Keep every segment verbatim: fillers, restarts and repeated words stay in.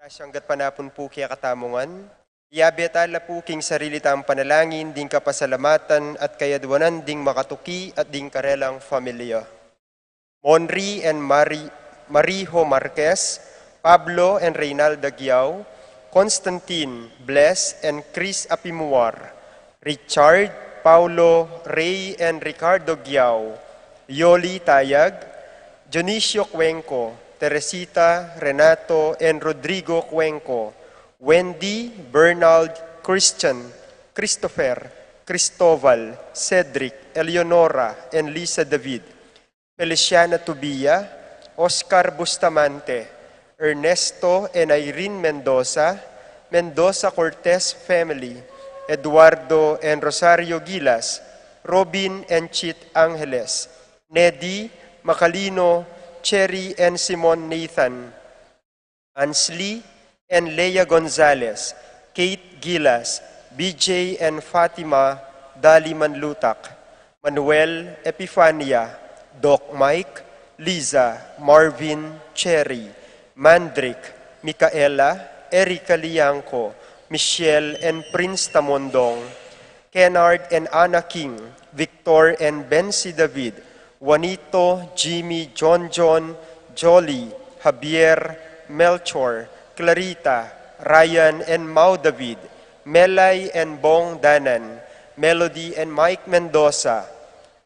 Sanggat panapun pu kekatamu ngan, iabe tala pu king sarili tang panalangin ding kapasalamatan at kayadwanan ding makatuki at ding karelang familia. Monri and Mari-, Marijo Marquez, Pablo and Reynalda Giao, Constantine, Bless and Chris Apimuar, Richard, Paulo, Ray and Ricardo Giao, Yoli Tayag, Dionisio Cuenco, Teresita, Renato and Rodrigo Cuenco, Wendy, Bernald, Christian, Christopher, Cristobal, Cedric, Eleonora and Lisa David, Feliciana Tubia, Oscar Bustamante, Ernesto and Irene Mendoza, Mendoza Cortez family, Eduardo and Rosario Gilas, Robin and Chit Angeles, Nedi, Macalino, Cherry and Simon Nathan, Ansley and Lea Gonzalez, Kate Gilas, B J and Fatima Dali Manlutak, Manuel, Epifania, Doc Mike, Liza, Marvin, Cherry, Mandrick, Micaela, Erica Liangco, Michelle and Prince Tamondong, Kennard and Anna King, Victor and Bensi David, Juanito, Jimmy, John John, Jolly, Javier, Melchor, Clarita, Ryan and Mau David, Melay and Bong Danan, Melody and Mike Mendoza,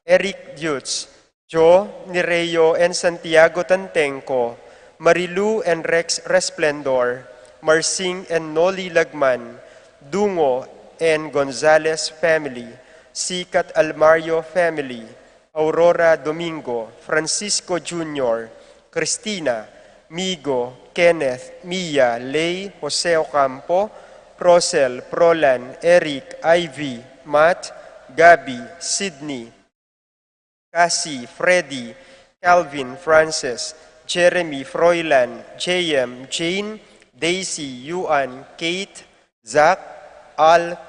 Eric Dutz, Joe, Nireo and Santiago Tantengco, Marilu and Rex Resplendor, Marsing and Noli Lagman, Dungo and Gonzalez family, Sikat Almario family, Aurora Domingo, Francisco Junior, Christina, Migo, Kenneth, Mia, Lay, Jose Ocampo, Rosel, Prolan, Eric, Ivy, Matt, Gabby, Sydney, Cassie, Freddy, Calvin, Frances, Jeremy, Froilan, J M, Jane, Daisy, Yuan, Kate, Zach, Al,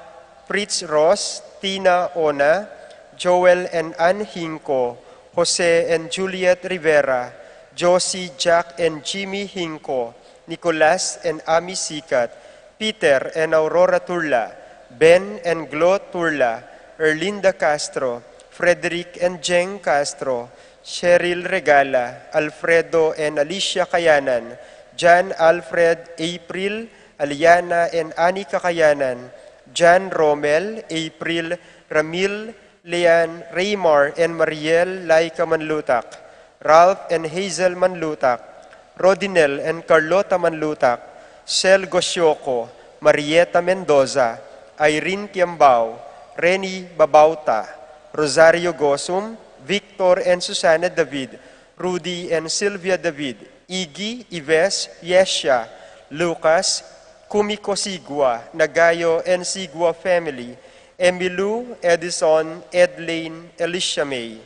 Fritz Ross, Tina, Ona, Joel and Ann Hinco, Jose and Juliet Rivera, Josie, Jack and Jimmy Hinco, Nicolas and Ami Sikat, Peter and Aurora Turla, Ben and Glo Turla, Erlinda Castro, Frederick and Jeng Castro, Cheryl Regala, Alfredo and Alicia Kayanan, John Alfred, April, Aliana and Anika Kayanan, John Romel, April, Ramil, Leanne, Raymar and Mariel Laika Manlutak, Ralph and Hazel Manlutak, Rodinel and Carlota Manlutak, Sel Gosioko, Marieta Mendoza, Irene Kiambao, Reni Babauta, Rosario Gosum, Victor and Susana David, Rudy and Sylvia David, Iggy, Ives, Yesha, Lucas, Kumiko Sigua, Nagayo and Sigua family, Emilu, Edison, Edlane, Alicia May.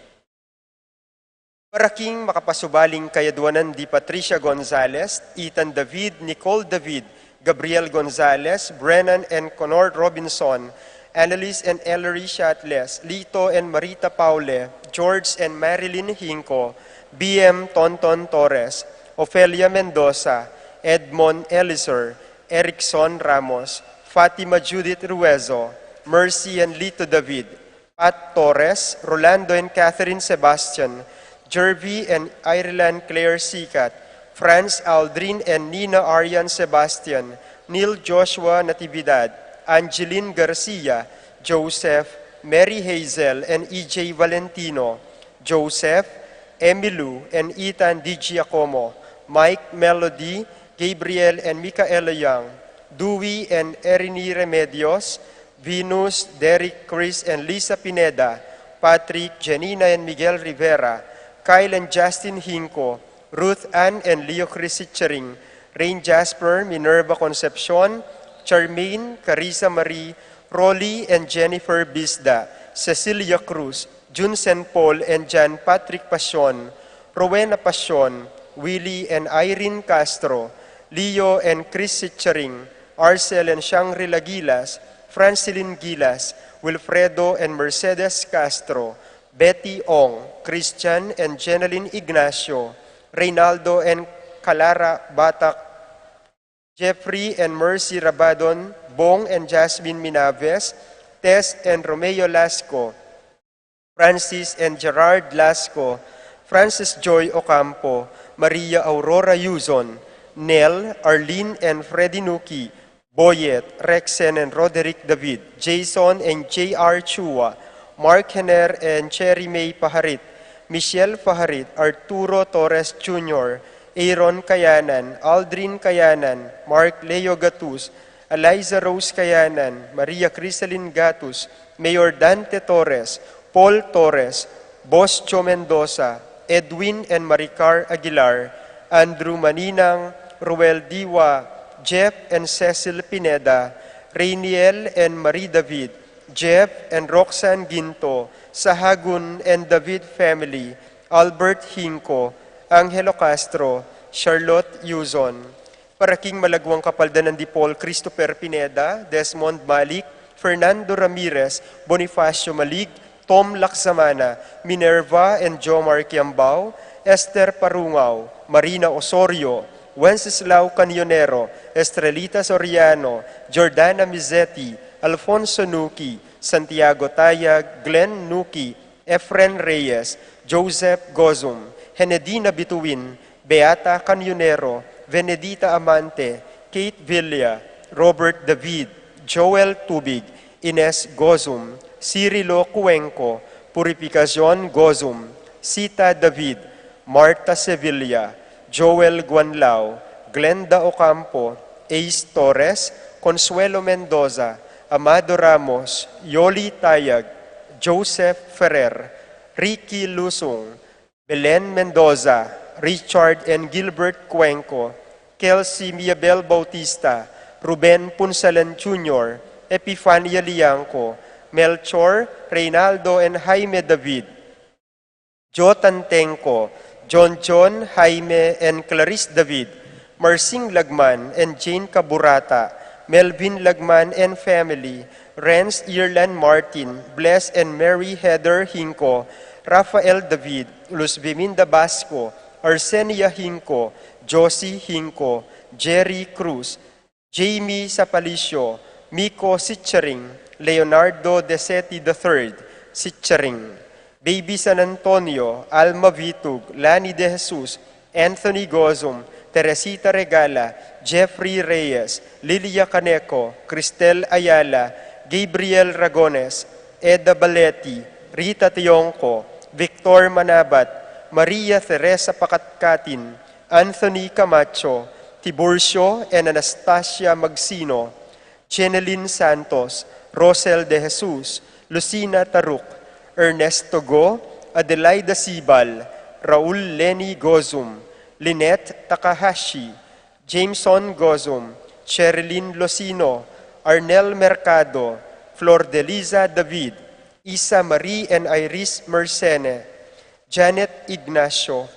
Para king makapasubaling kayadwanan di Patricia Gonzalez, Ethan David, Nicole David, Gabriel Gonzalez, Brennan and Connor Robinson, Annalise and Ellery Shatles, Lito and Marita Paule, George and Marilyn Hinco, B M Tonton Torres, Ofelia Mendoza, Edmond Elizer, Erickson Ramos, Fatima Judith Ruezo, Mercy and Lito David, Pat Torres, Rolando and Catherine Sebastian, Jervy and Ireland Claire Sikat, Franz Aldrin and Nina Arian Sebastian, Neil Joshua Natividad, Angeline Garcia, Joseph, Mary Hazel and E J Valentino, Joseph, Emilu and Ethan Di Giacomo, Mike, Melody, Gabriel and Micaela Young, Dewey and Erini Remedios, Venus, Derek, Chris and Lisa Pineda, Patrick, Janina and Miguel Rivera, Kyle and Justin Hinco, Ruth Ann and Leo Chris Sichering, Rain Jasper, Minerva Concepcion, Charmaine, Carissa Marie, Rolly and Jennifer Bisda, Cecilia Cruz, Jun Saint Paul and John Patrick Pasion, Rowena Pasion, Willie and Irene Castro, Leo and Chris Sichering, Arcel and Shangri-La Gilas, Francilyn Gilas, Wilfredo and Mercedes Castro, Betty Ong, Christian and Jeneline Ignacio, Reynaldo and Kalara Batak, Jeffrey and Mercy Rabadon, Bong and Jasmine Minaves, Tess and Romeo Lasco, Francis and Gerard Lasco, Francis Joy Ocampo, Maria Aurora Yuzon, Nel, Arlene and Freddy Nuki, Boyet, Rexen and Roderick David, Jason and J R Chua, Mark Hener and Cherry May Paharit, Michelle Paharit, Arturo Torres Junior, Aaron Kayanan, Aldrin Kayanan, Mark Leo Gatus, Eliza Rose Kayanan, Maria Crisalin Gatus, Mayor Dante Torres, Paul Torres, Boscho Mendoza, Edwin and Maricar Aguilar, Andrew Maninang, Ruel Diwa, Jeff and Cecil Pineda, Rainiel and Marie David, Jeff and Roxanne Ginto, Sahagun and David family, Albert Hinco, Angelo Castro, Charlotte Yuzon. Para king malagwang kapaldanan di Paul Christopher Pineda, Desmond Malik, Fernando Ramirez, Bonifacio Malig, Tom Laksamana, Minerva and Jomar Kiambao, Esther Parungao, Marina Osorio, Wenceslao Canionero, Estrelita Soriano, Jordana Mizetti, Alfonso Nuki, Santiago Tayag, Glenn Nuki, Efren Reyes, Joseph Gozum, Henedina Bituin, Beata Canionero, Venedita Amante, Kate Villa, Robert David, Joel Tubig, Ines Gozum, Cirilo Cuenco, Purificacion Gozum, Sita David, Marta Sevilla, Joel Guanlao, Glenda Ocampo, Ace Torres, Consuelo Mendoza, Amado Ramos, Yoli Tayag, Joseph Ferrer, Ricky Lusung, Belen Mendoza, Richard and Gilbert Cuenco, Kelsey Miabel Bautista, Ruben Punsalan Junior, Epifania Liangco, Melchor, Reynaldo and Jaime David, Jotan Tengco, John John, Jaime and Clarice David, Marsing Lagman and Jane Caburata, Melvin Lagman and family, Renz Irland Martin, Bless and Mary Heather Hinco, Rafael David, Luz Biminda Basco, Arsenia Hinco, Josie Hinco, Jerry Cruz, Jamie Sapalicio, Miko Sicharing, Leonardo Deseti the third, Sicharing, Baby San Antonio, Alma Vitug, Lani De Jesus, Anthony Gozum, Teresita Regala, Jeffrey Reyes, Lilia Caneco, Cristel Ayala, Gabriel Ragones, Eda Baleti, Rita Tiongco, Victor Manabat, Maria Teresa Pakatkatin, Anthony Camacho, Tiburcio and Anastasia Magsino, Jenelyn Santos, Rosel De Jesus, Lucina Taruk, Ernesto Go, Adelaida Sibal, Raul Leni Gozum, Lynette Takahashi, Jameson Gozum, Cherilyn Losino, Arnel Mercado, Flordeliza David, Isa Marie and Iris Mersene, Janet Ignacio,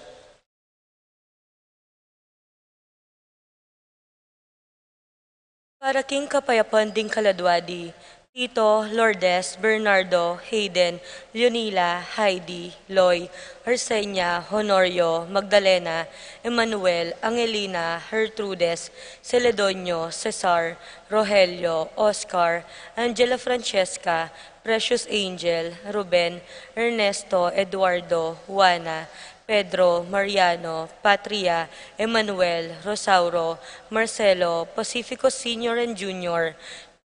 Para king kapayapan ding kaladwa di, Tito, Lourdes, Bernardo, Hayden, Leonila, Heidi, Loy, Arsenia, Honorio, Magdalena, Emmanuel, Angelina, Gertrudes, Celedonio, Cesar, Rogelio, Oscar, Angela Francesca, Precious Angel, Ruben, Ernesto, Eduardo, Juana, Pedro, Mariano, Patria, Emmanuel, Rosauro, Marcelo, Pacifico Senior and Junior,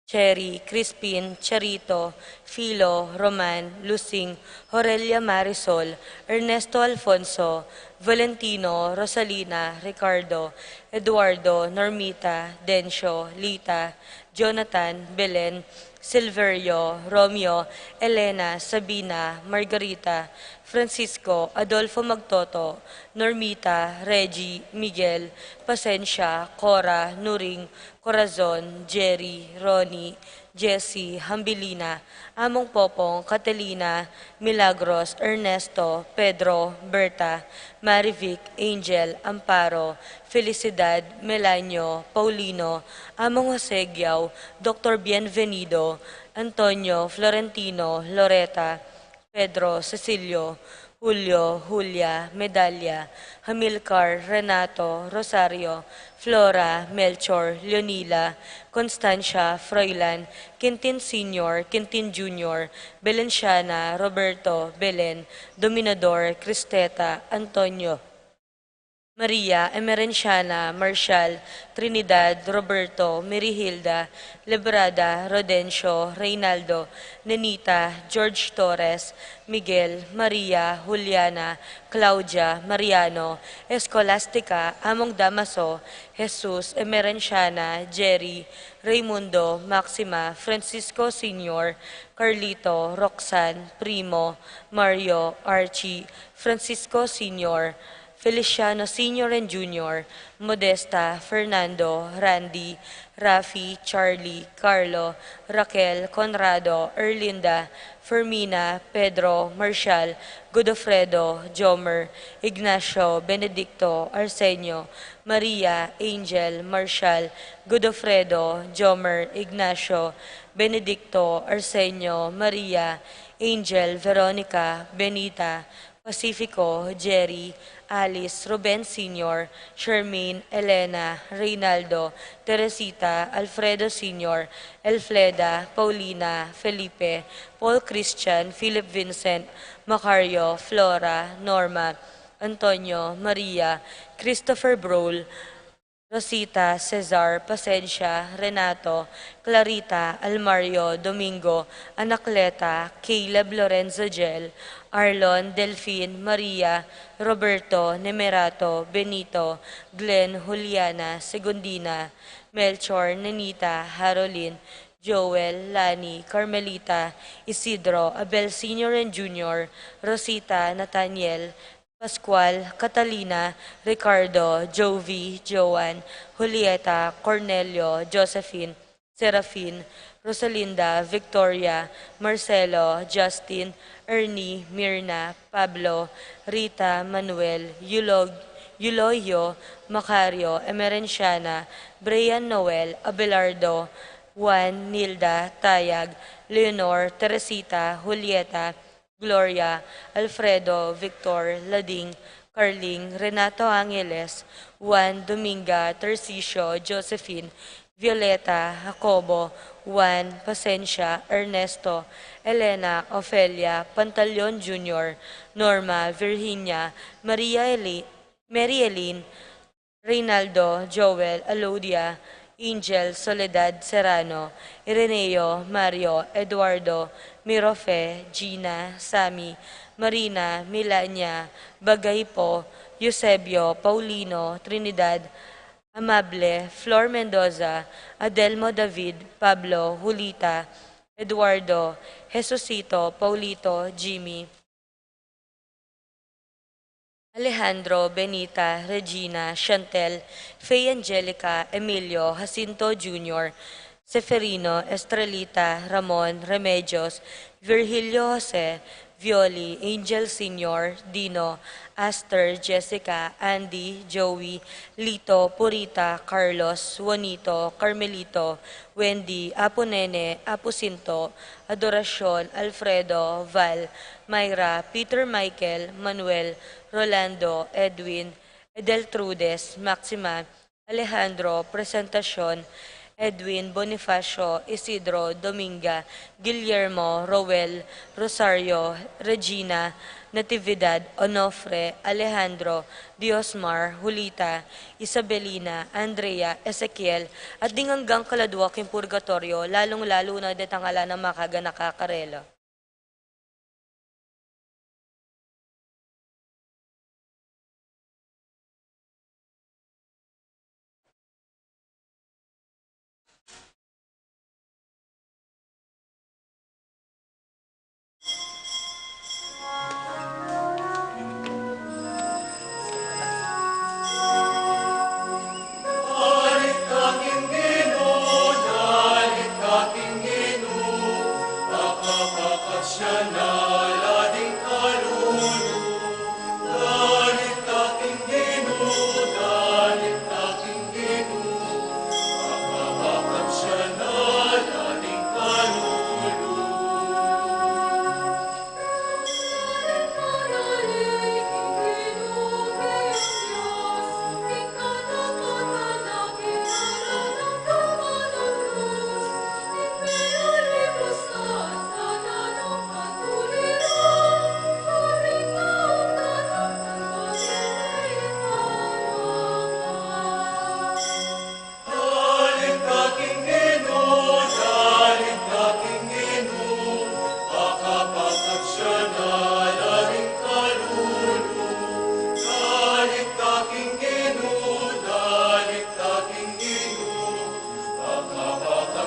Cherry, Crispin, Charito, Filo, Roman, Lusing, Aurelia Marisol, Ernesto Alfonso, Valentino, Rosalina, Ricardo, Eduardo, Normita, Dencio, Lita, Jonathan, Belen, Silverio, Romeo, Elena, Sabina, Margarita, Francisco, Adolfo Magtoto, Normita, Reggie, Miguel, Pasensia, Cora, Nuring, Corazon, Jerry, Ronnie, Jessie, Hambilina, Among Popong, Catalina, Milagros, Ernesto, Pedro, Berta, Marivic, Angel, Amparo, Felicidad, Melanio, Paulino, Among Jose Giao, Doctor Bienvenido, Antonio, Florentino, Loreta, Pedro, Cecilio, Julio, Julia, Medalia, Hamilcar, Renato, Rosario, Flora, Melchor, Leonila, Constancia, Froilan, Quintin Senior, Quintin Junior, Belenciana, Roberto, Belen, Dominador, Cristeta, Antonio, Maria, Emerenciana, Marcial, Trinidad, Roberto, Merihilda, Lebrada, Rodencio, Reynaldo, Nenita, George Torres, Miguel, Maria, Juliana, Claudia, Mariano, Escolastica, Among Damaso, Jesus, Emerenciana, Jerry, Raymundo, Maxima, Francisco Senior, Carlito, Roxanne, Primo, Mario, Archie, Francisco Senior, Feliciano Senior and Junior, Modesta, Fernando, Randy, Rafi, Charlie, Carlo, Raquel, Conrado, Erlinda, Fermina, Pedro, Marcial, Godofredo, Jomer, Ignacio, Benedicto, Arsenio, Maria, Angel, Marcial, Godofredo, Jomer, Ignacio, Benedicto, Arsenio, Maria, Angel, Veronica, Benita, Pacifico, Jerry, Alice, Ruben Senior, Shermaine, Elena, Reynaldo, Teresita, Alfredo Senior, Elfleda, Paulina, Felipe, Paul Christian, Philip Vincent, Macario, Flora, Norma, Antonio, Maria, Christopher Broll, Rosita, Cesar, Pasensia, Renato, Clarita, Almario, Domingo, Anacleta, Caleb, Lorenzo, Jel, Arlon, Delfin, Maria, Roberto, Nemerato, Benito, Glenn, Juliana, Segundina, Melchor, Nenita, Harolin, Joel, Lani, Carmelita, Isidro, Abel Senior and Junior, Rosita, Nathaniel, Pascual, Catalina, Ricardo, Jovi, Joan, Julieta, Cornelio, Josephine, Serafin, Rosalinda, Victoria, Marcelo, Justin, Ernie, Mirna, Pablo, Rita, Manuel, Eulog-, Euloyo, Macario, Emerenciana, Brian, Noel, Abelardo, Juan, Nilda, Tayag, Leonor, Teresita, Julieta, Gloria, Alfredo, Victor, Lading, Carling, Renato, Angeles, Juan, Dominga, Tarcisio, Josephine, Violeta, Jacobo, Juan, Pasensia, Ernesto, Elena, Ofelia, Pantaleon Junior, Norma, Virginia, Maria Eli-, Mary Eileen, Reynaldo, Joel, Alodia, Angel, Soledad, Serrano, Ireneo, Mario, Eduardo, Mirofe, Gina, Sammy, Marina, Milania, Bagaypo, Eusebio, Paulino, Trinidad, Amable, Flor Mendoza, Adelmo, David, Pablo, Julita, Eduardo, Jesucito, Paulito, Jimmy, Alejandro, Benita, Regina, Chantel, Faye, Angelica, Emilio, Jacinto Junior, Seferino, Estrelita, Ramon, Remedios, Virgilio, Jose, Violi, Angel Senior, Dino, Aster, Jessica, Andy, Joey, Lito, Purita, Carlos, Juanito, Carmelito, Wendy, Apo Nene, Apo Sinto, Adoracion, Alfredo, Val, Myra, Peter, Michael, Manuel, Rolando, Edwin, Edeltrudes, Maxima, Alejandro, Presentacion, Edwin, Bonifacio, Isidro, Dominga, Guillermo, Roel, Rosario, Regina, Natividad, Onofre, Alejandro, Diosmar, Julita, Isabelina, Andrea, Ezekiel, at ding anggang kaladua king purgatorio, lalung-lalu na detang ala nang makaganaka karela.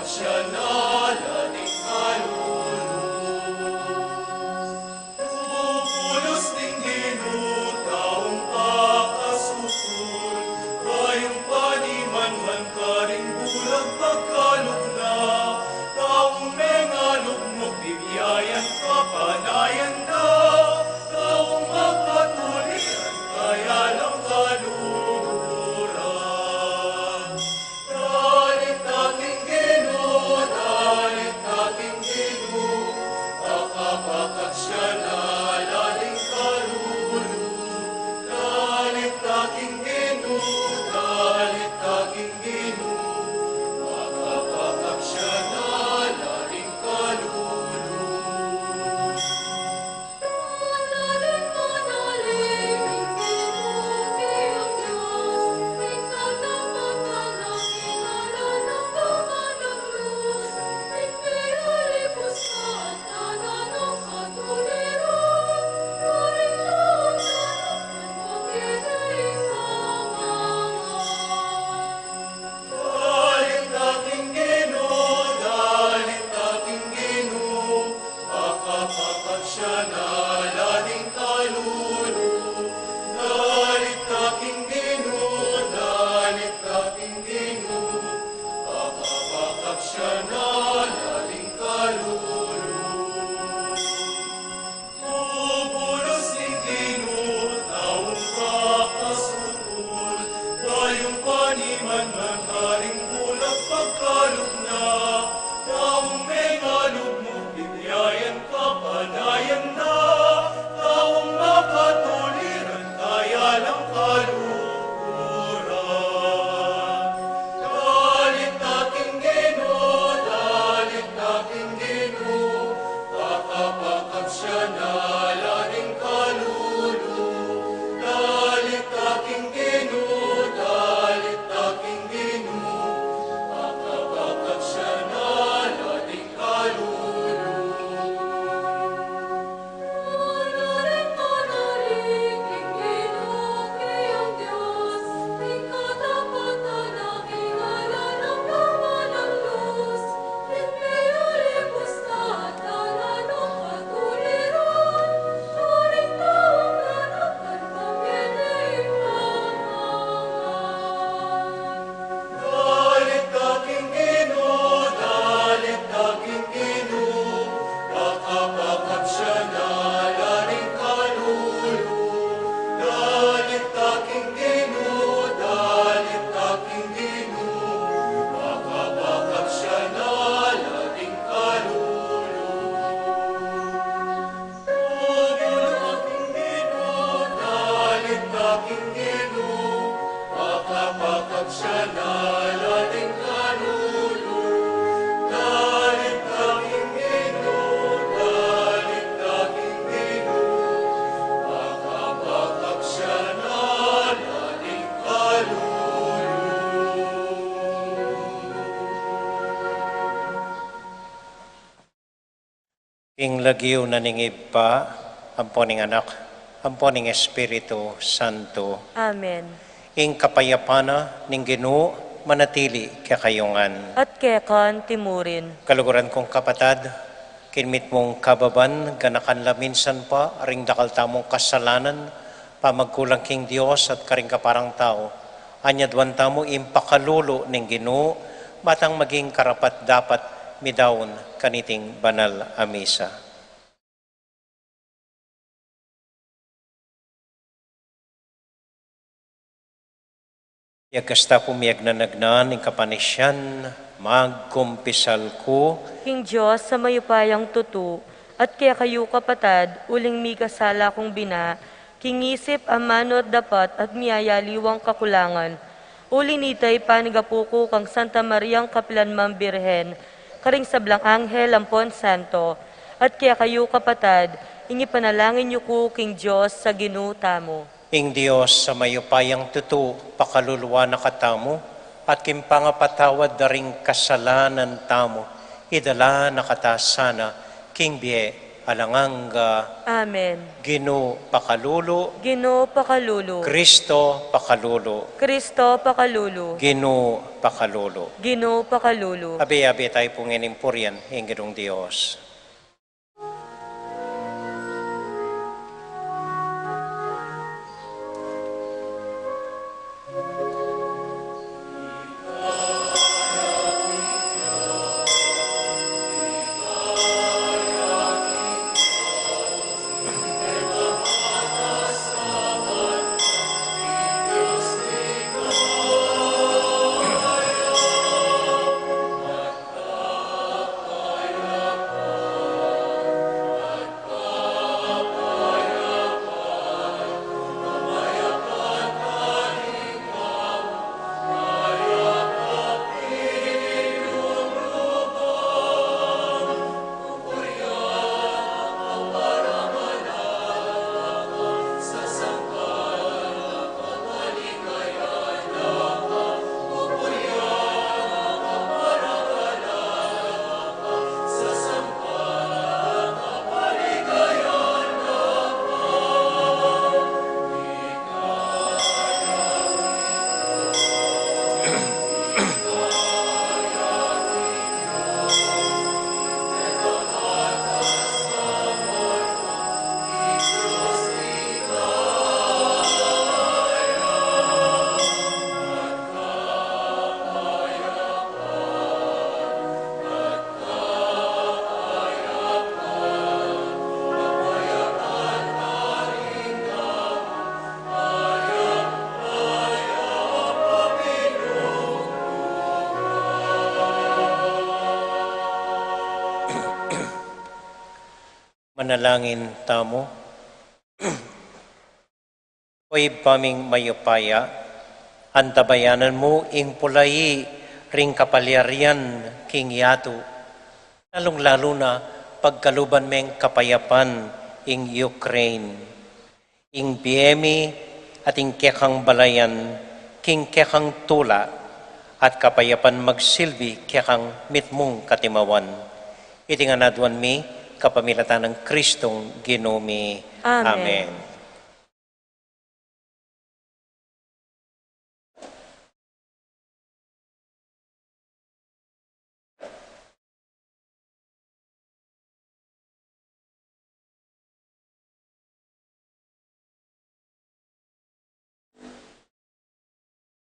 Siya na la ding kalulu. Bubulus ning Ginu, taung pakasukul, kayung paniman man karing bulag pagkalub na, taung mengalugmuk bibiayan kapanayan na, taung makatuliran kaya lang kaluguran. Dalit aking Ginu, dalit aking Ginu, pakapakapsya na la ding kalulu. Dalit aking Ginu, dalit aking Ginu, pakapakapsya na la ding kalulu. Dalit aking Ginu, dalit aking Ginu, pakapakapsya na la ding kalulu. Dalit aking Ginu, dalit aking Ginu, pakapakapsya na la ding kalulu. Bubulus ning Ginu, taung pakasukul, kayung paniman man karing bulag pagkalub na, taung mengalugmuk bibiayan kapanayan na, taung makatuliran kaya lang kaluguran. Dalit aking Ginu, dalit aking Ginu, pakapakapsya na la ding kalulu. Dalit aking Ginu, dalit aking Ginu, pakapakapsya na la ding kalulu. Dalit aking Ginu, dalit aking Ginu, pakapakapsya na la ding kalulu. Dalit aking Ginu, dalit aking Ginu, pakapakapsya na la ding kalulu. Dalit aking Ginu, dalit aking Ginu, pakapakapsya na la ding kalulu. Dalit aking Ginu, dalit aking Ginu, pakapakapsya na la ding kalulu. King lagyu na ning Ibpa, ampo ning Anak, ampo ning Espiritu Santo. Amen. Ing kapayapan na ning Ginu manatili kekayu ngan. At keka naman murin. Kaluguran kung kapatad, king mitmung kababan, ganakan la minsan pa ring dakal tamung kasalanan, pamagkulang king Dios at karing kaparang tau, anyaduan tamu ing pakalulu ning Ginu, ba tang maging karapat-dapat midaun kaniting banal a misa. Iyagkas ta pu miyagnanagnan ing kapanisian, magkumpisal ku king Dios a mayupayang tutu, at kekayu kapatad, uling mikasala kung bina, king isip, amanu at dapat, at miyayaliwang kakulangan. Uli nita, ipanyawad ku kang Santa Mariang kapilan man Birhen, karing sablang anghel ampon santo, at kekayu kapatad, ing ipanalangin yu ku king Dios a Ginu tamu. Ing Dios a mayupayang tutu, pakaluluan na katamu, at king pangapatawad da ring kasalanan tamu, idala na kata sana king bie alang angga. Amen. Ginu, pakalulu. Ginu, pakalulu. Kristo, pakalulu. Kristo, pakalulu. Ginu, pakalulu. Ginu, pakalulu. Abe-abe tayu pu ngening purian ing Ginung Dios. Manalangin tamu. O Ibpa ming mayupaya, antabayanan mu ing pulai ring kapalyarian king yatu, lalung-lalu na pagkaluban meng kapayapan ing Ukraine, ing bie mi at ing kekang balayan king kekang tula, at kapayapan magsilbi kekang mitmung katimawan. Iti ngan aduan mi kapamilatan nang Kristong Ginu mi. Amen. Amen.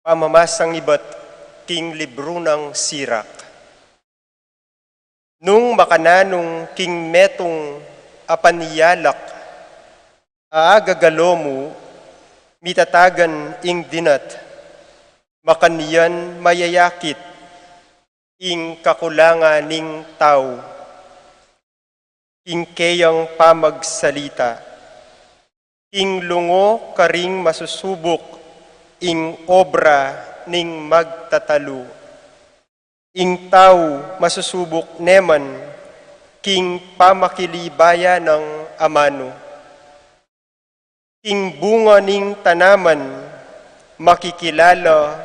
Pamamasang ibat king libru nang Sirak. Nung makananung king metung a panyalak a agagalo mu, mitatagan ing dinat, makanyan mayayakit ing kakulangan ning tau, king keyang pamagsalita, king lungo karing masusubuk ing obra ning magtatalu. Ing tau masusubuk ne man king pamakilibaya nang amanu. King bunga ning tanaman makikilala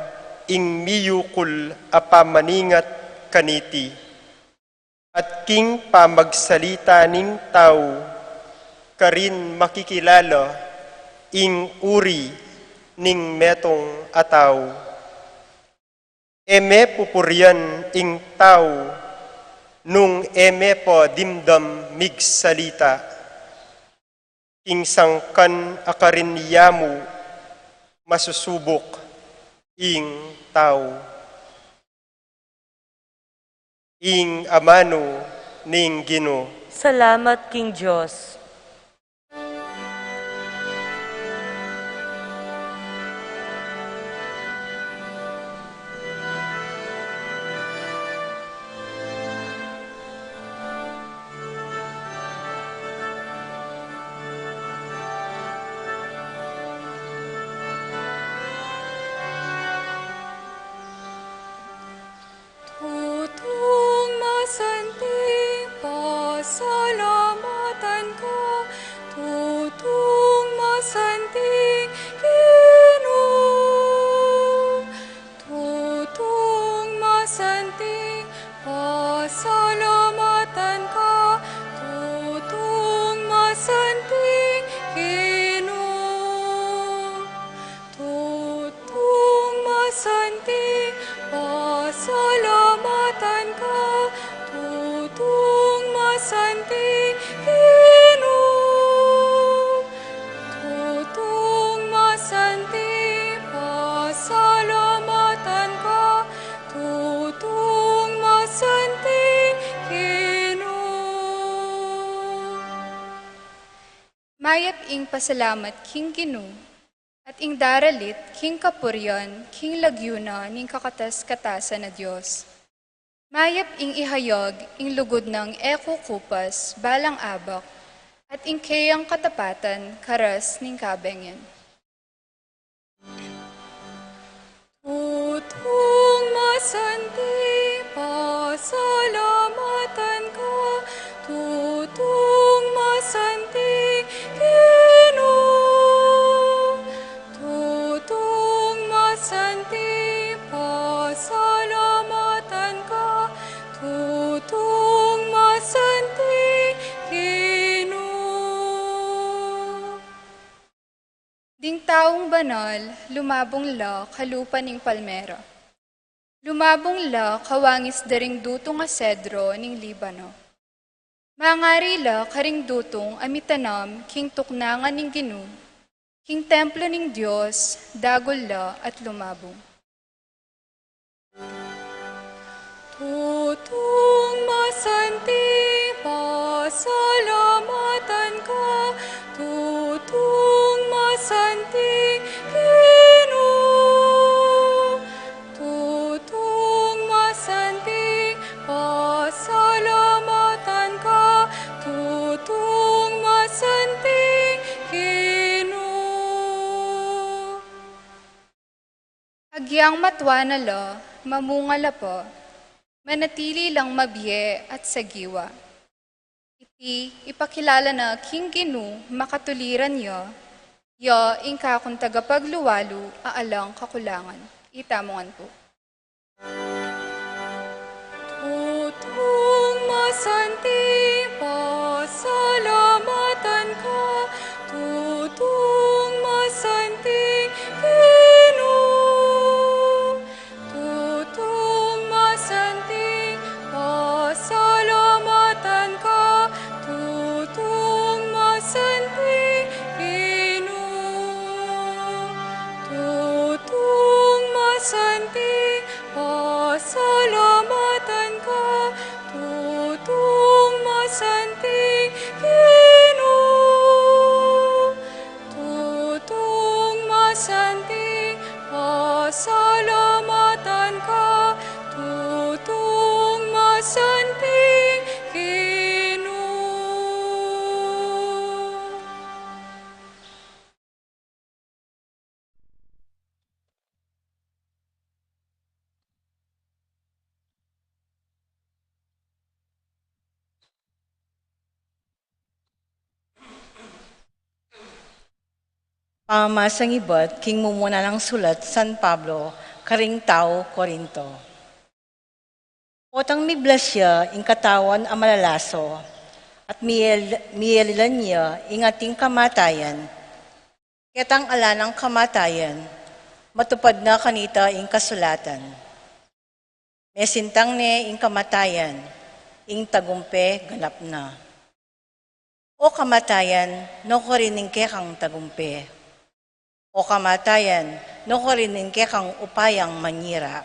ing miyukul a pamaningat kaniti. At king pamagsalita ning tau karin makikilala ing uri ning metung a tau. E me pupurian ing tau nung e me pa dimdam migsalita. King sangkan a karin ya mu masusubuk ing tau. Ing amanu ning Ginu. Salamat king Dios. Tutung masanting, pasalamatan ka, tutung masanting Ginu. Tutung masanting, pasalamatan ka, tutung Mayap ing pasalamat king Ginu, at ing daralit king kapurian king lagyu na ning kakatas-katasan a Dios. Mayap ing ihayag ing lugud nang e kukupas balang abak, at ing keyang katapatan karas ning kabengen. Tutung masanting, pasalamatan ka, tutung masanting Ginu. Tutung masanting, pasalamatan ka, tutung masanting Ginu. Ding taung banal, lumabung la kalupa ning palmera. Lumabung la kawangis da ring dutung a sedro ning Libano. Mangari la karing dutung a mitanam king tuknangan ning Ginu, king templo ning Dios, dagul la at lumabung. Tutung masanting, pasalamatan ka, tutung masanting Ginu. Tutung masanting, pasalamatan ka, tutung masanting Ginu. Agyang matua na la, mamunga la pa, manatili lang mabie at sagiwa. Iti ipakilala na king Ginu makatuliran ya, ya ing kakung tagapagluwalu a alang kakulangan. Itamu ngan pu. Tutung masanting, pasalamatan ka, tutung masanting Ginu. Tutung masanting, pasalamatan ka, tutung masanting Ginu. Tutung masanting, pasalamatan ka, tutung masanting Ginu. Tutung masanting, pasalamatan ka, tutung masanting Ginu. Pamamasang ibat king mumuna nang sulat San Pablo karing tau Corinto. Potang miblas ya ing katawan a malalaso, at miel-, mielilan ya ing ating kamatayan, ketang ala nang kamatayan, matupad na kanita ing kasulatan. Mesintang ne ing kamatayan, ing tagumpe ganap na. O kamatayan, nu karin ing kekang tagumpe? O kamatayan, nu karin ing kekang upayang manyira?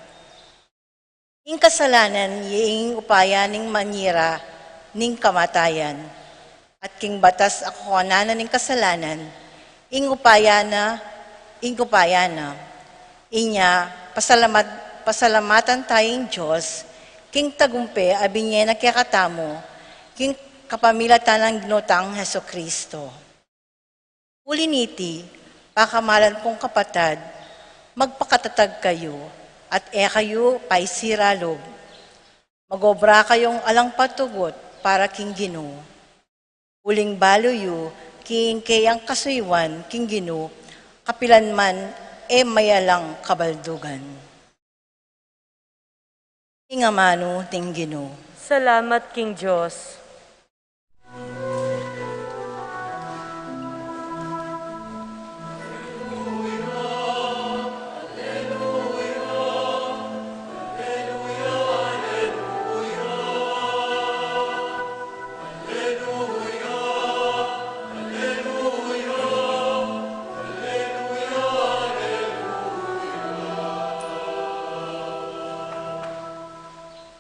Ing kasalanan, ya ing upaya ning manyira ning kamatayan. At king batas a kakonan na ning kasalanan, ing upaya na, ing upaya na. Inya, pasalamat-, pasalamatan taya ing Dios, king tagumpe a binie na kekatamu, king kapamilatan nang Ginu tang Jesucristo. Uli niti, pakamalan kung kapatad, magpakatatag kayu, at e kayu paisira lub. Mag-obra kayung alang patugut para king Ginu. Uling balu yu king keyang kasuyuan king Ginu, kapilan man e mayalang kabaldugan. Ing amanu ning Ginu. Salamat king Dios.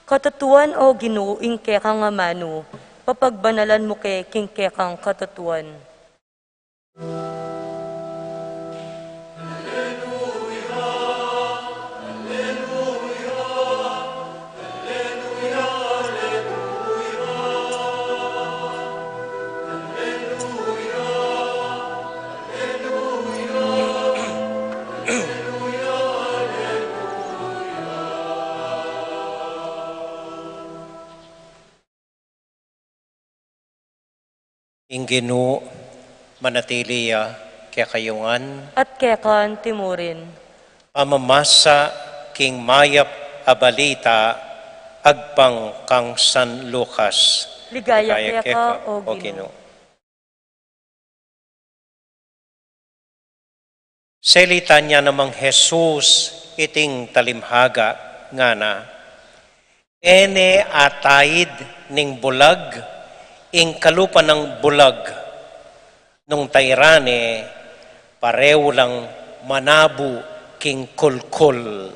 Katatuan, O Ginu, ing kekang amanu, papagbanalan mu ke king kekang katatuan. Ing Ginu manatili ya kekayu ngan. At keka naman murin. Pamamasa king mayap a balita agpang kang San Lucas. Ligaya keka, o Ginu. Salitan ya namang Jesus iting talimhaga, ngana: E ne ataid ning bulag ing kalupa nang bulag, nung tairan ne, pareu lang manabu king kulkul.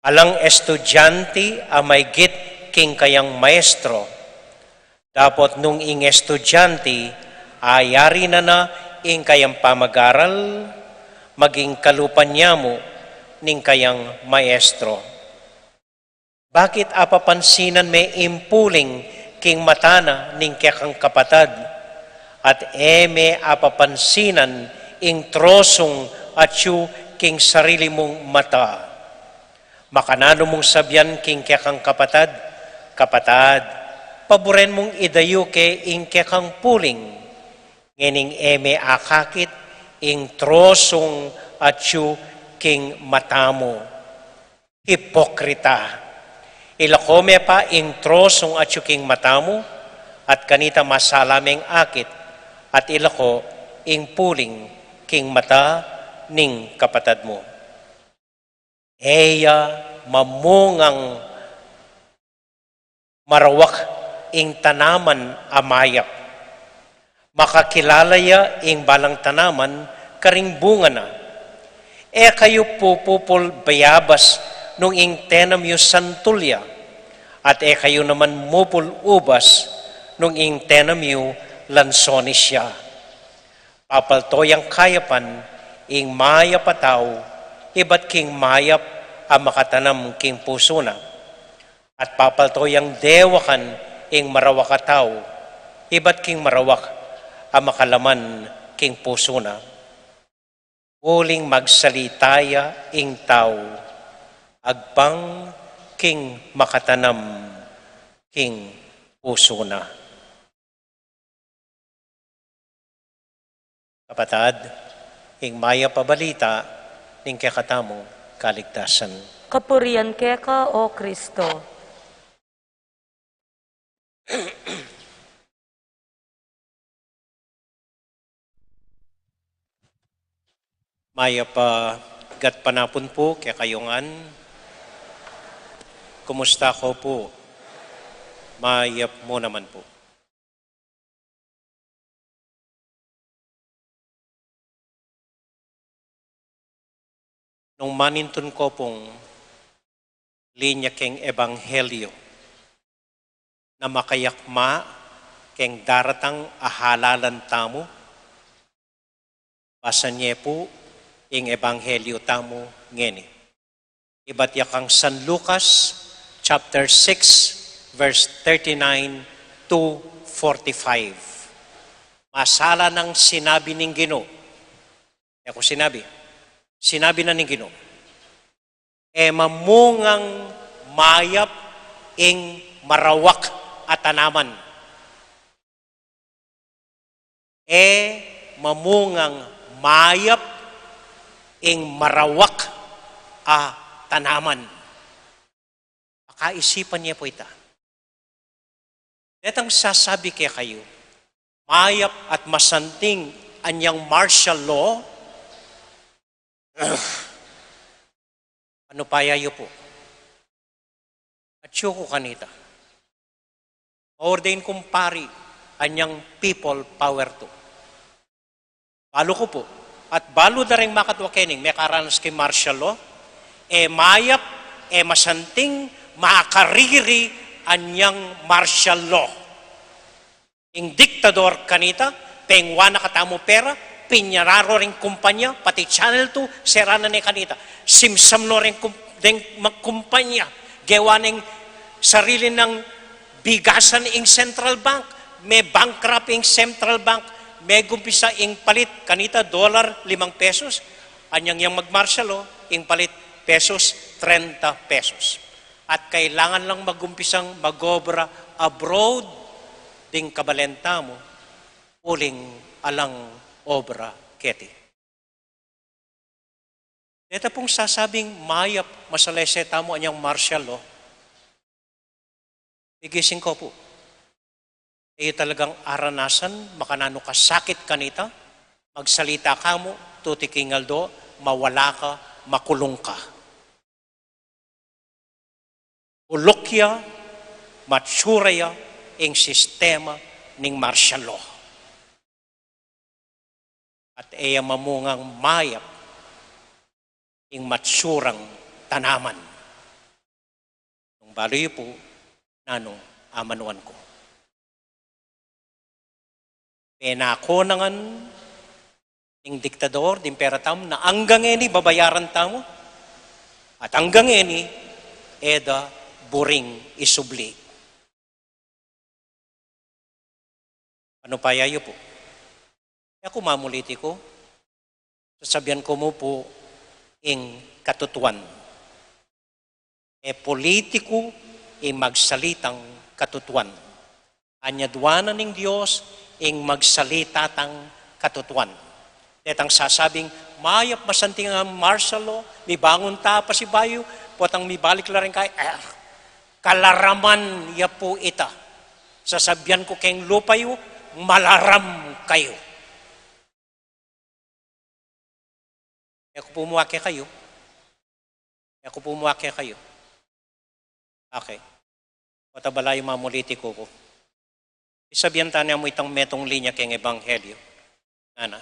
Alang estudyante a maigit king kayang maestro. Dapot nung ing estudyante ayari na na ing kayang pamag-aral, maging kalupa ne mu ning kayang maestro. Bakit apapansinan me ing puling king mata na ning kekang kapatad, at e me apapansinan ing trosung atyu king sarili mung mata? Makananu mung sabian king kekang kapatad, "Kapatad, paburen mung idayu ke ing kekang puling," ngening e me akakit ing trosung atyu king mata mu? Hipokrita! Ilako me pa ing trosung atyu king mata mu, at kanita masala meng akit, at ilako ing puling king mata ning kapatad mu. E ya mamungang marawak ing tanaman a mayap. Makakilala ya ing balang tanaman karing bunga na. E kayu pupupul bayabas nung ing tenam yu santul ya, at e kayu naman mupul ubas nung ing tenam yu lansones ya. Papalto yang kayapan ing mayap a tau ibat king mayap a makatanam king pusu na, at papalto yang dewakan ing marawak a tau ibat king marawak a makalaman king pusu na. Uling magsalita ya ing tau agpang king makatanam king pusu na. Kapatad, ing mayap a balita ning kekatamung kaligtasan. Kapurian keka, o Kristo. Mayap a gatpanapun pu kekayu ngan. Kumusta ko pu? Mayap mu naman pu. Nung manintun ko pung linya keng ebanghelyo na makayakma keng daratang a halalan tamu, basan ye pu ing ebanghelyo tamu ngeni. Ibat ya kang San Lucas, chapter six, verse thirty-nine to forty-five. Masala nang sinabi ning Ginu. E ku sinabi. Sinabi na ning Ginu, "E mamungang mayap ing marawak a tanaman." E mamungang mayap ing marawak a tanaman. Pakaisipan ye pu ita. Detang sasabi kekayu, mayap at masanting anyang martial law, Anu pa ya yu pu? Atyu ku kanita. Ordain kung pari, anyang people power to. Balu ku pu. At balu da ring makatwa kening mekaranas king martial law. E mayap, e masanting, makariri anyang martial law. Ing diktador kanita, pengwa na katamu pera, pinyara no ring kumpanya, pati Channel two, sera na ne kanita. Simsam no ring kum-, deng magkumpanya, gewa neng sarili nang bigasan ing central bank, me-bankrupt ing central bank, megumpisa ing palit kanita dollar limang pesos, anyang yang mag-martial law, ing palit pesos, trenta pesos. At kailangan lang magumpisang mag-obra abroad ding kabalen tamu, uling alang obra keti. Deta pung sasabing mayap masalese tamu anyang martial law, gigising ko pu. E yu talagang aranasan makananu kasakit kanita, magsalita ka mu, tuti king aldo, mawala ka, makulung ka. Bulok ya, matsura ya ing sistema ning martial law. At e ya mamungang mayap ing matsurang tanaman. Nung balu yu pu, nanung amanuan ku. Penako na ngan ning diktador ding pera tamu na anggang ngeni babayaran tamu, at anggang ngeni e da buring isubli. Panupaya yu pu. E ku mamulitiku, sasabian ku mu pu ing katutuan. E politiku ing magsalitang katutuan. Anyaduan na ning Dios ing magsalita tang katutuan. Detang sasabing mayap masanting a martial law, mibangun ta pasibayu, potang mibalik la ring kay, eh, kalaraman ya pu ita. Sasabian ku keng lupa yu, malaram kayu. E ku pu mu ake kayu. E ku pu mu ake kayu. Okay. Pota balayu mamulitiku ku. Isabian ta ne mu itang metung linya keng ebanghelyu. Ana.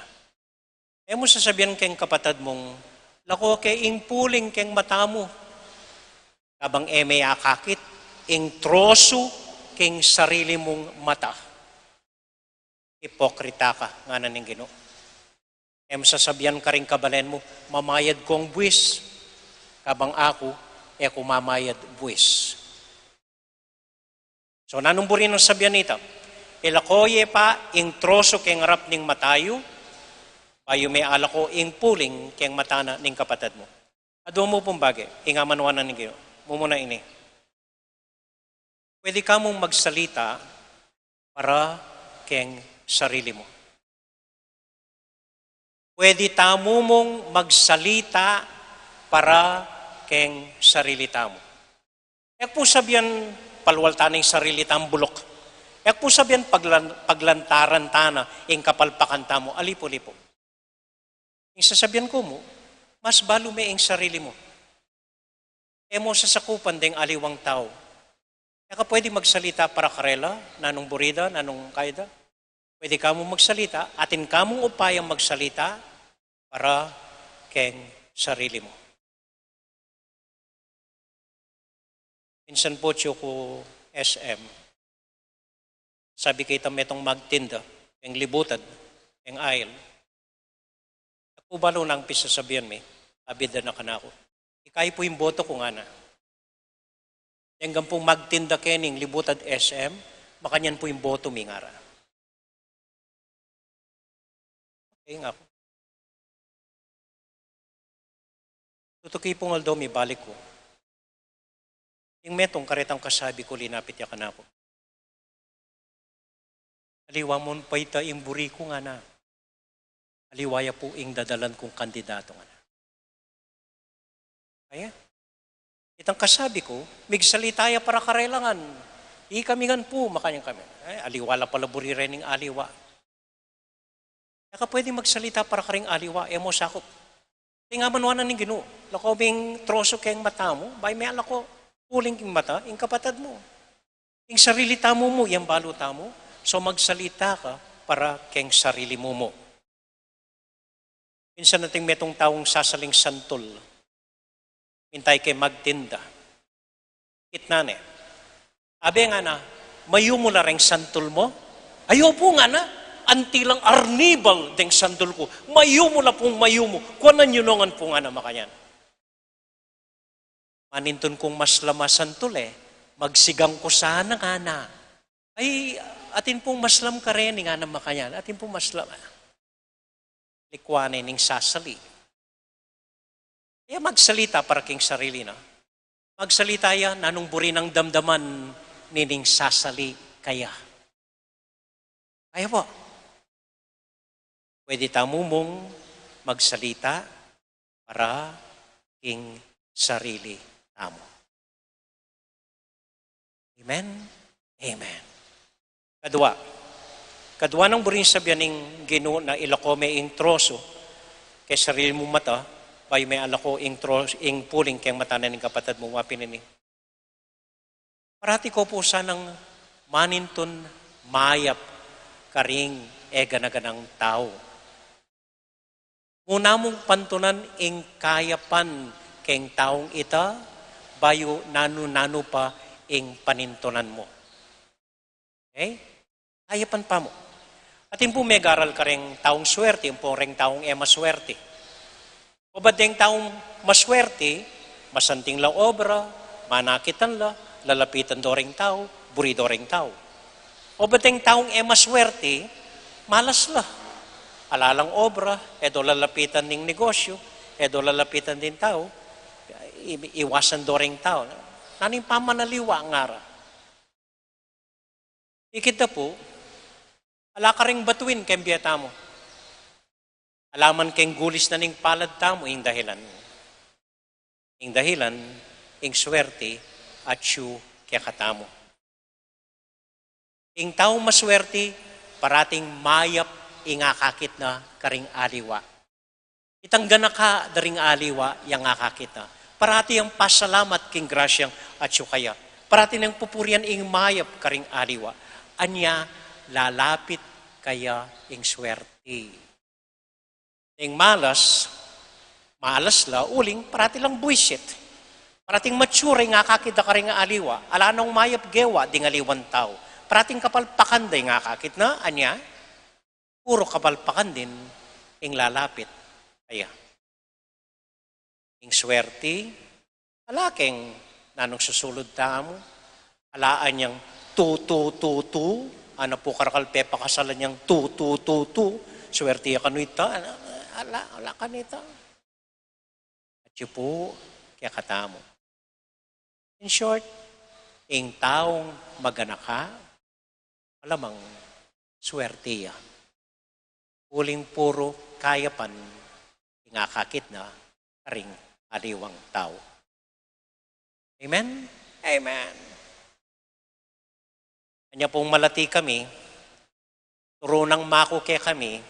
E mu sasabian keng kapatad mung, lako ke ing puling keng mata mu. Kabang e me akakit, ing trosu keng sarili mung mata. Ipokrita ka, ngana ning Ginu. E mu sasabian karing kabalen mu, mamayad kong buis. Kabang aku, e ku mamayad buis. So, nanung buri nang sabian nita? Ilako ye pa ing trosu keng arap ning mata yu, bayu me alako ing puling keng mata na ning kapatad mu. Adua mu pung bage, ing amanuan na ning Ginu. Mumuna ini. Pwede ka mung magsalita para keng sarili mu. Pwede tamu mung magsalita para keng sarili tamu. E ku pu sabian palual ta na ing sarili tamu bulok. E ku pu sabian paglan-, paglantaran ta na ing kapalpakan tamu. Alipu-lipu. Ing sasabian ku mu, mas balu me ing sarili mu. E mo sasakupan deng aliwang tau. E ka pwede magsalita para karela, nanung buri da, nanung kaya da. Pwede ka mung magsalita, atin ka mung upayang magsalita para keng sarili mu. Minsan pu atyu ku S M. Sabi keta metung magtinda, keng libutad, keng aisle. E ku balu nung pisasabian mi, abida na kanaku. Ikayi pu ing boto ku ngana. Deng ampong magtinda keni king libutad S M, makanyan pu ing boto mi ngara. Okay nga ku. Tutuki pung aldo mibalik ku. Ing metung karetang kasabi ku, linapit ya kanaku. Aliwa mu pa ita ing buri ku ngana. Aliwa ya pu ing dadalan kung kandidatu ngana. Kaya, itang kasabi ku, migsalita ya para karela ngan. Ikami ngan pu, makanyan kami. Ay, aliwa la pala buri rening aliwa. E ka pwede magsalita para karing aliwa, e mo sakup. Ing amanuan na ning Ginu, lako ming trosu keng mata mu, bayu me alako puling keng mata ing kapatad mu. Ing sarili tamu mu, yang balu tamu, so magsalita ka para keng sarili mu mu. Minsan atin metung taung sasaling santul. Minta ke magtinda. Kitnan ne. Abe ngana, mayumu la reng santul mu? Ayu pu ngana, anti lang arnibal deng santul ku. Mayumu la pung mayumu. Kuanan yu no ngan pu ngana makanyan. Manintun kung maslam a santul e, magsigang ku sana ngana. Ay, atin pung maslam kareni ngana makanyan. Atin pung maslam. Likuan ne ning sasali. E magsalita para king sarili na. Magsalita ya nanung buri nang damdaman nining sasali kaya. Kaya pu. Pwede tamu mung magsalita para king sarili tamu. Amen? Amen. Kadua. Kadua nang buring sabian ning Ginu na ilako me ing trosu ke sarili mung mata, bayu me alako ing trosu, ing puling keng mata na ning kapatad mu. Mapinini. Parati ko pu sanang manintun mayap karing e gana-ganang tau. Muna mung pantunan ing kayapan keng taung ita, bayu nanu-nanu pa ing panintunan mu. Okay? Kayapan pa mu. Atin pu megaral kareng taung swerte, ampong reng taung e maswerte. Obat deng taung maswerte, masanting la obra, manakitan la, lalapitan do reng tau, buri do reng tau. Obat deng taung e maswerte, malas la. Ala lang obra, e do lalapitan ding negosyu, e do lalapitan ding tau, i-, iwasan do reng tau. Nanu ing pamanaliwa ngara? Ikit da pu, ala karing batuin keng bie tamu. Ala man keng gulis na ning palad tamu, ing dahilan. Ing dahilan, ing swerte atyu kekatamu. Ing taung maswerte, parating mayap ing akakit na karing aliwa. Itang ganaka da ring aliwa yang akakit na. Parati yang pasalamat king grasyang atyu kaya. Parati nang pupurian ing mayap karing aliwa. Anya lalapit kaya ing swerte. Ing malas, malas la uling parati lang buisit. Parating matsura ing akakit da karing aliwa. Ala nang mayap gewa ding aliwang tau. Parating kapalpakan da ing akakit na, anya? Puru kapalpakan din ing lalapit kaya. Ing swerte, ala keng nanung susulud tamu, ala anyang tu, tu, tu, tu, ana pu karakal pepakasalan yang tu, tu, tu, tu, swerte ya kanu ita, ala, ala, ala kanita. Atyu pu kekatamu. In short, ing taung maganaka, malamang swerte ya. Uling puru kayapan ing akakit na karing aliwang tau. Amen? Amen. Anya pung malati kami, turu nang maku kekami,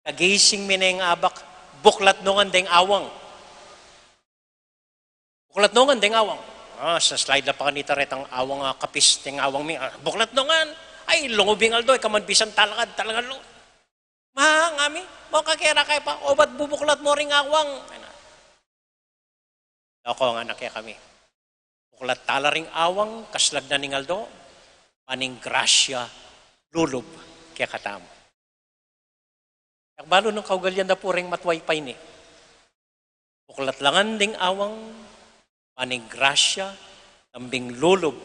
kagising mi neng abak, buklat no ngan deng awang. Buklat no ngan deng awang. Ah, sa slide la pa kanita retang awang, ah, kapis deng awang mi, ah, buklat no ngan. Ay, lungub ing aldo, e ka man bisan talakad, talagang lungub. Ma, ngami, mo kakera kay pa, obat bubuklat mo ring awang. Loko nga na kekami. Buklat tala ring awang, kaslag na ning aldo, paning grasya, lulub, kekatamu. Yak balu nung kaugalian da pu reng matwa payni. Buklat la ngan ding awang, paning grasya, tambing lulub,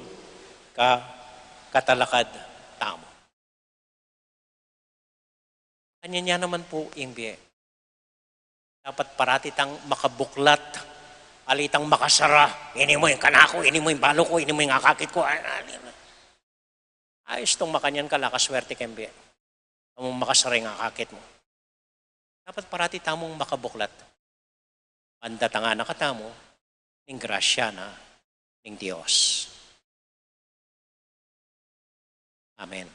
ka katalakad tamu. Anya nya naman pu ing bie. Dapat parati tang makabuklat. Ali tang makasara. Ini mu ing kanaku, ini mu ing balu ku, ini mu ing akakit ku. Ay, ay, ay. Ayos tong makanyan ka, la ka swerte keng bie. Amu makasara ing akakit mu. Dapat parati tamung makabuklat. Pandatangan na katamu ning grasya na ning Dios. Amen.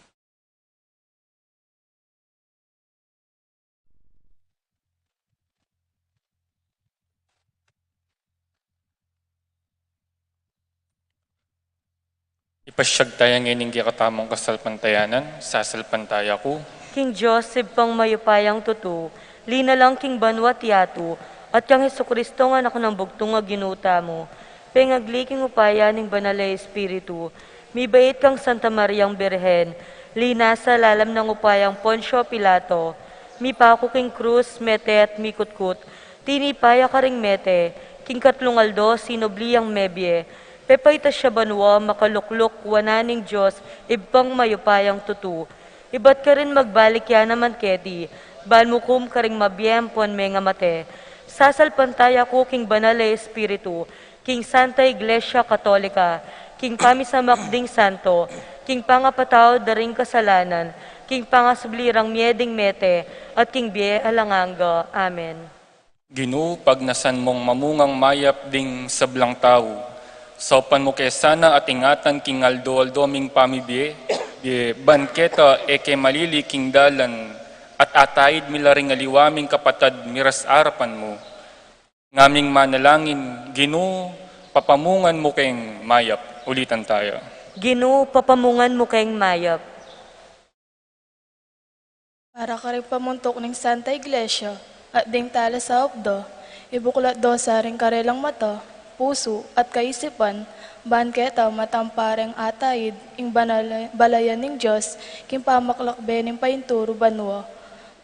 Ipasyag taya ngeni ing kekatamung kasalpantayanan, sasalpantaya ku. King Dios, Ibpang mayupayang tutu, linalang king banwa't yatu, at kang Jesucristo, Anak nang bugtung a Ginu tamu, pengagli king upaya ning Banal a Espiritu, mibait kang Santa Mariang Birhen, linasa lalam nang upayang Poncio Pilato, mipaku king krus, mete at mikutkut, tinipa ya karing mete, king katlung aldo sinubli yang mebie, pepaitas ya banwa, makalukluk wanan ning Dios, Ibpang mayupayang tutu. Ibat karin magbalik ya naman keti, ban mukum karing mabie ampon mengamate. Sasalpantaya ku king Banal a Espiritu, king Santa Iglesia Katolika, king pamisamak ding santo, king pangapatawad da ring kasalanan, King pangasubli rang mie ding mete, at king bie alang angga. Amen. Ginu, pagnasan mung mamungang mayap ding sablang tau. Saupan mu ke sana at ingatan king aldo-aldo ming pamibie, bie ban keta e ke malili king dalan, at ataid mi la ring aliwa ming kapatad miras arapan mu. Ngaming manalangin, Ginu, papamungan mu keng mayap. Ulitan taya. Ginu, papamungan mu keng mayap. Para karing pamuntuk ning Santa Iglesia, at ding tala saup da, ibuklat da sa ring karelang mata, pusu, at kaisipan, ban keta matampa reng ataid, ing banal-, balayan ning Dios, king pamaklakbe ning painturu banua.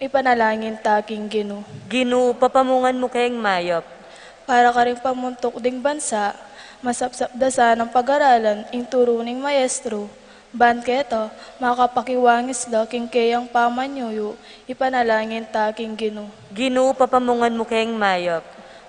Ipanalangin ta king Ginu. Ginu, papamungan mu keng mayap. Para karing pamuntuk ding bansa, masapsap da sanang pagaralan ing turu ning maestro, ban keta, makapakiwangis la king keyang pamanyuyu, ipanalangin ta king Ginu. Ginu, papamungan mu keng mayap.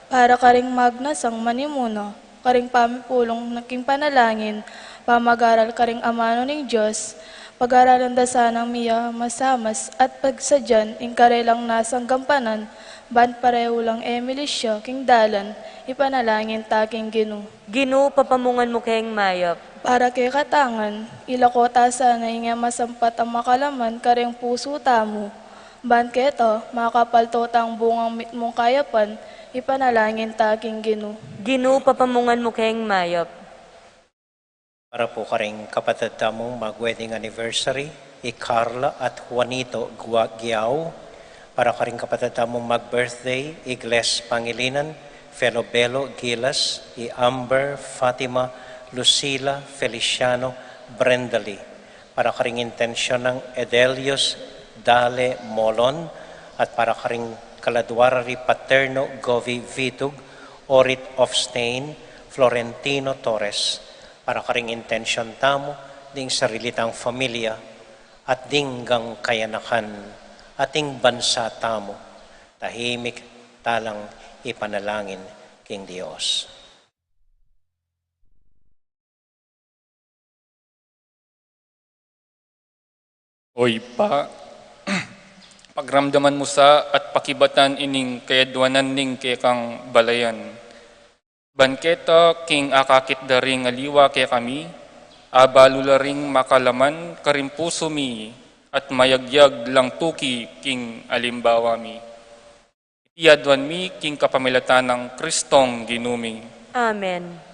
Para karing magnasang manimuna, karing pamipulung na king panalangin, pamagaral karing amanu ning Dios, pagaralan da sanang mia masamas at pagsadyan ing karelang nasang gampanan, ban parehu lang e milisya king dalan, ipanalangin ta king Ginu. Ginu, papamungan mu keng mayap. Para kekatang ngan, ilako ta sana ing e masampat a makalaman karing pusu tamu, ban keta, makapalto tang bungang mitmung kayapan, ipanalangin ta king Ginu. Ginu, papamungan mu keng mayap. Para pu karing kapatad tamung mag-wedding anniversary, i Carla at Juanito Gua-, Guiao. Para karing kapatad tamung mag-birthday, i Gles Pangilinan, Felobelo Gilas, i Amber, Fatima, Lucila, Feliciano, Brendali. Para karing intensyon nang Edelius Dale Molon, at para karing kaladwa ra ri Paterno Govi Vitug, Orit Ofstein, Florentino Torres, para karing intensyon tamu, ding sarili tang familia, at ding gang kayanakan, at ding bansa tamu, tahimik talang ipanalangin king Dios. O Ibpa, pagramdaman mu sa at pakibatan ining kayadwanan ning kekang balayan. Ban keta king akakit da ring aliwa kekami, abalu la ring makalaman karing pusu mi at mayagyag lang tuki king alimbawa mi. Iti adwan mi king kapamilatan nang Kristong Ginu mi. Amen.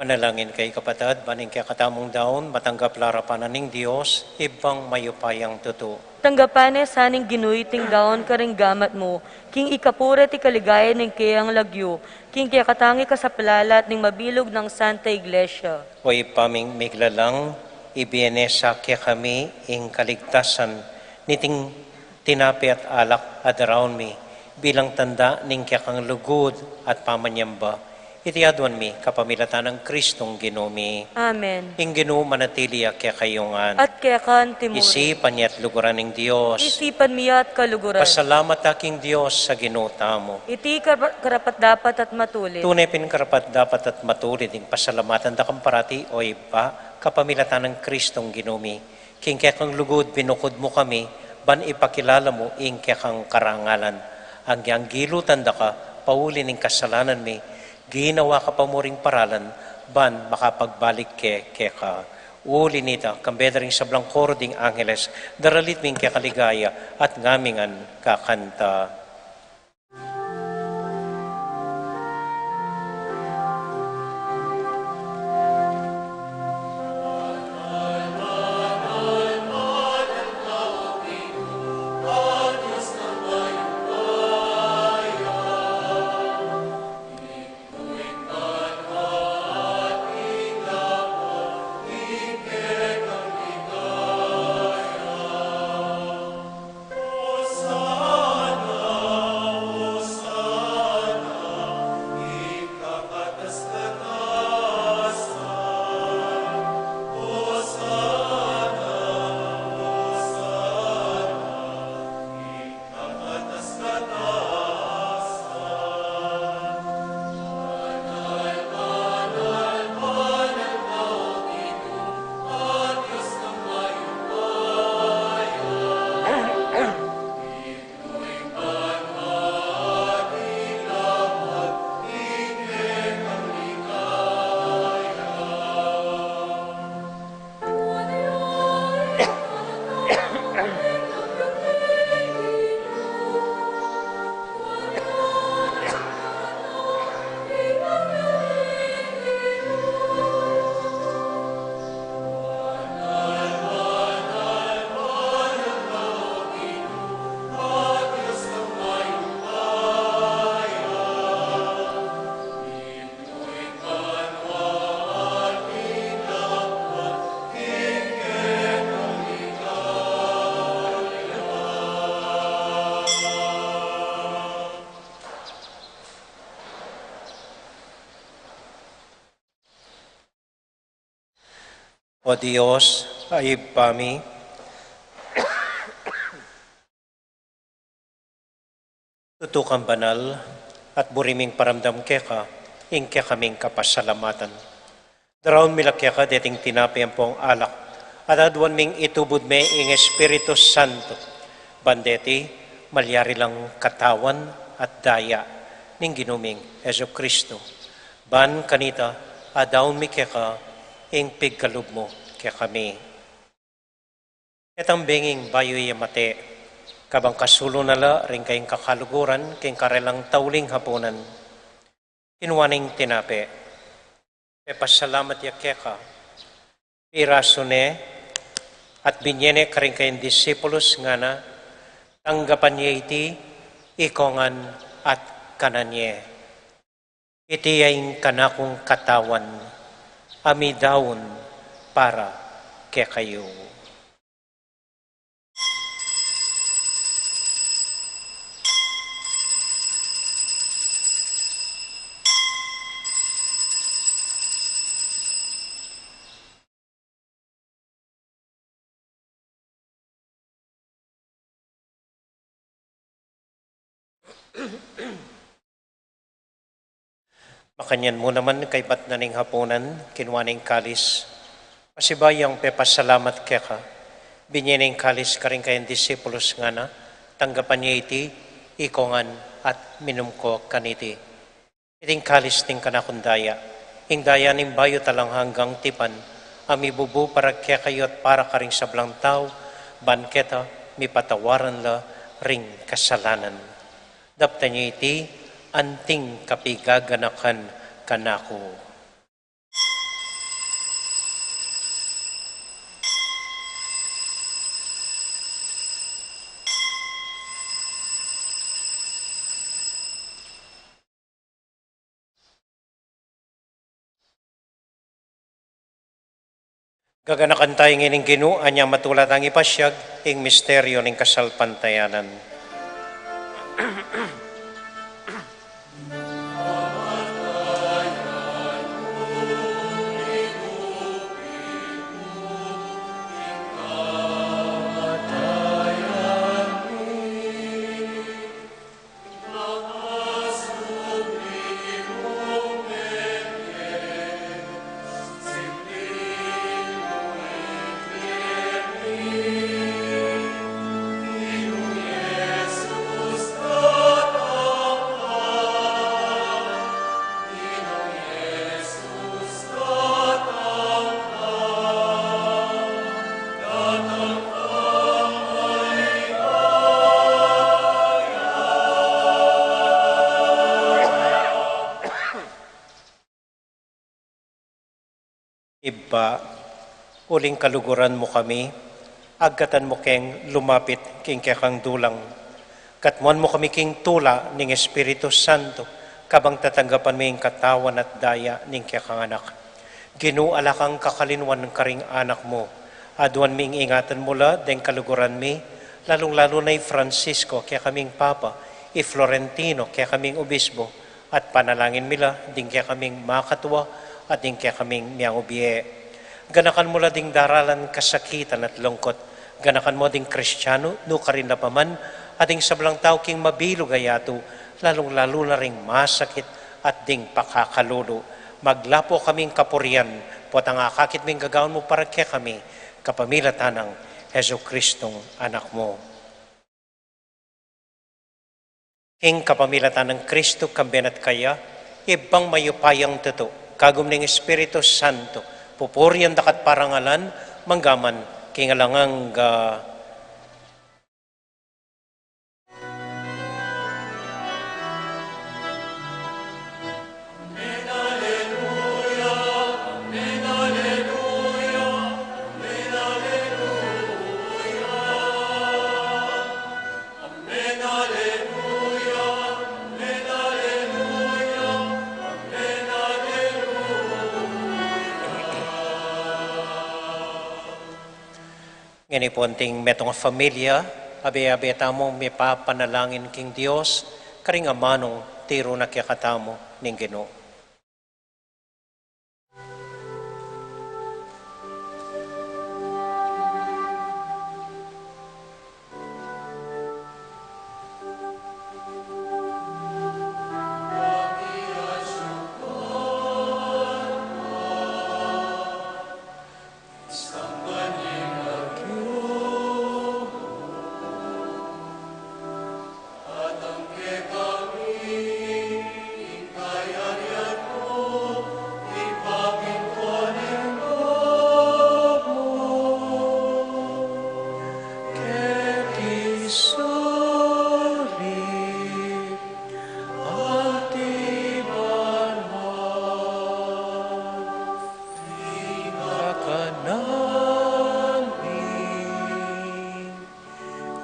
Manalangin kayu, kapatad, ban ing kekatamung daun matanggap la arapan na ning Dios, Ibpang mayupayang tutu. Tanggapan na sa ning Ginu iting daun karing gamat mu, king ikapuri at ikaligaya ning keyang lagyu, king kekatang ikasaplala at ning mabilug nang Santa Iglesia. O Ibpa ming miglalang, ibie ne sa kekami ing kaligtasan niting tinape at alak a daraun mi, bilang tanda ning kekang lugud at pamanyamba. Iti aduan mi kapamilatan nang Kristong Ginu mi. Amen. Ing Ginu manatili ya kekayu ngan. At keka naman mu rin. Isipan ya at luguran ing Dios. Isipan mi ya at kaluguran. Pasalamat ta king Dios a Ginu tamu. Iti kar-, karapat-dapat at matulid. Tune pin karapat-dapat at matulid ing pasalamatan da ka parati, o Ibpa, kapamilatan nang Kristong Ginu mi. King kekang lugud binukud mu kami, ban ipakilala mu ing kekang karangalan. Anggyang gilutan da ka, pauli ning kasalanan mi, ginawa ka pa mu ring paralan, ban makapagbalik ke keka. Uli nita, kambe da ring sablang koro ding angeles, daralit mi ing keka ligaya, at ngami ngan kakanta. O Dios, a Ibpa mi, tutu kang banal, at buri ming paramdam keka ing kekaming kapasalamatan. Daraun mi la keka deting tinape ampong alak, at aduan ming itubud me ing Espiritu Santo, ban deti malyari lang katawan at daya ning Ginu ming Jesucristo. Ban kanita, adaun mi keka ing pigkalub mu kekami. Ketang benging bayu ya mate, kabang kasulu na la ring kayang kakaluguran king karelang tauling hapunan, kinua neng tinape, pepasalamat ya keka, pirasu ne, at binye ne karing kayang disipulus, ngana, tanggapan ye iti ikongan at kanan ye. Iti ya ing kanakung katawan, a midaun para kekayu. Makanyan mu naman kaybat na ning hapunan, kinua ne ing kalis, pasibayu yang pepasalamat keka, binye ne ing kalis karing kayang disipulus, ngana, tanggapan ye iti ikongan at minum ko kaniti. Iti ing kalis ning kanakung daya, ing daya ning bayu at alang anggang tipan, a mibubu para kekayu at para karing sablang tau, ban keta mipatawaran la ring kasalanan. Daptan ye iti anting kapigaganakan kanaku. Gaganakan taya ngeni ning Ginu, anya matula tang ipasyag ing misteryo ning kasalpantayanan. Ibpa, uling kaluguran mu kami, agkatan mu keng lumapit king kekang dulang. Katmuan mu kami king tula ning Espiritu Santo, kabang tatanggapan mi ing katawan at daya ning kekang Anak. Ginu, ala kang kakalinuan karing anak mu. Aduan ming ingatan mu la deng kaluguran mi, lalung-lalu na i Francisco, kekaming Papa, i Florentino, kekaming Obispo, at panalangin mi la ding kekaming makatua at ding kekaming miangubie. Ganakan mu la ding daralan kasakitan at lungkot. Ganakan mu ding Kristiano nukarin la pa man, at ding sablang tau king mabilug a yatu, lalung-lalu na ring masakit at ding pakakalulu. Maglapo kaming kapurian, potang akakit ming gagawan mu para kekami, kapamilatan nang Jesucristong Anak mu. Ing kapamilatan nang Kristo, kambe na at kaya, Ibpang mayupayang tutu, kagum ning Espiritu Santo, pupurian da ka at parangalan, mangga man king alang angga. Ngeni pu, anting metung a familia, abe-abe tamung mipapanalangin king Dios, karing amanung tiru na kekatamu ning Ginu.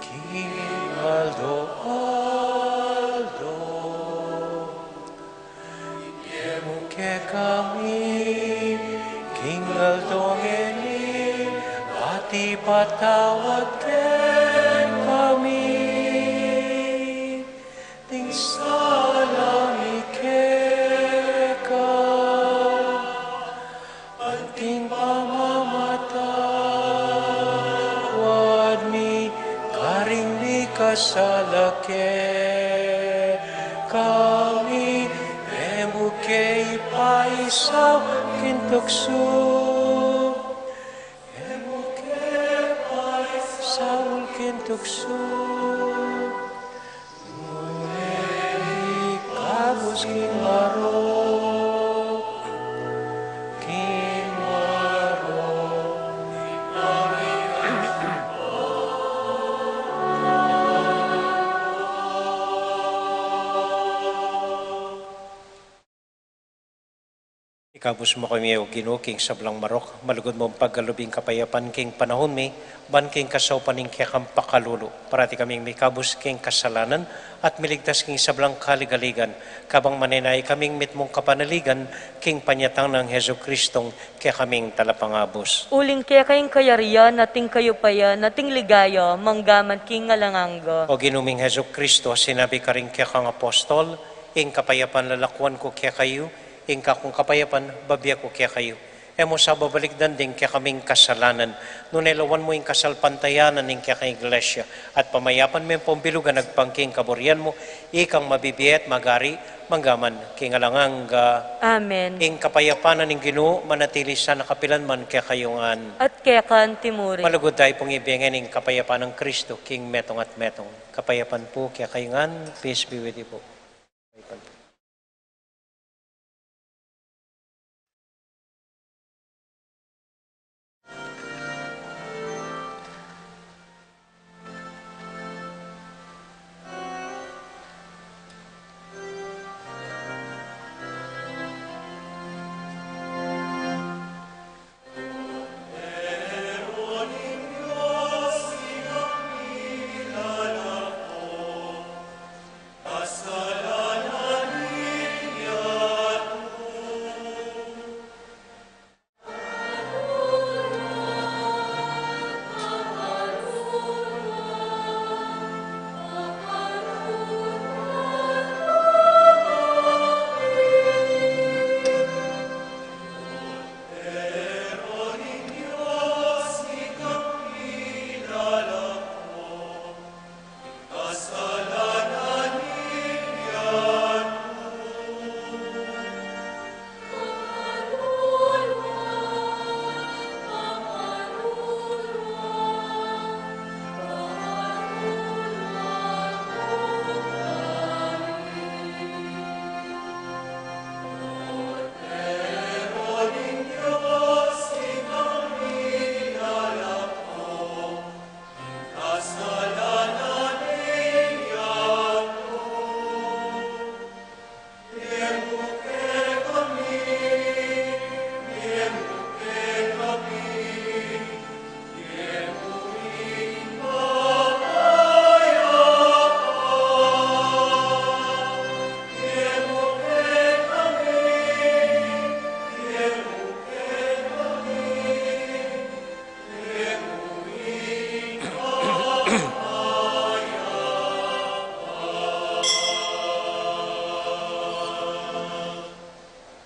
King aldo-aldo, ibie mu kekami king aldo ngeni, at ipatawad kekami ding sala mi keka, anting pamamatawad mi karing mikasala kekami, e mu ke ipaisaul king tuksu, e mu ke ipaisaul king tuksu, nune ikabus king marok, king marok. Kabus mu kami, O Ginu, king sablang marok, malugud mung pagkalub ing kapayapan king panahun mi, ban king kasaupan ning kekang pakalulu, parati kaming mikabus king kasalanan, at miligtas king sablang kaligaligan, kabang manenaya kaming mitmung kapanaligan, king panyatang nang Jesucristong kekaming Talapangabus. Uling keka ing kayarian at ing kayupayan at ing ligaya, manggaman king alang angga. O Ginu ming Jesucristo, sinabi karing kekang apostol, ing kapayapan lalakuan ku kekayu, ing kakung kapayapan babie ku kekayu. E mu sa babalikdan ding kekaming kasalanan, nune lawan mu ing kasalpantayanan ning kekang Iglesia, at pamayapan me pung bilugan agpang king kaburian mu, ikang mabibie at magari, manggaman king alang angga. Amen. Ing kapayapan ning Ginu manatili sana kapilan man kekayu ngan. At keka anti murin. Malugud tamu pung ibie ngan ing kapayapan nang Kristo king metung at metung. Kapayapan pu kekayu ngan, peace be with you po.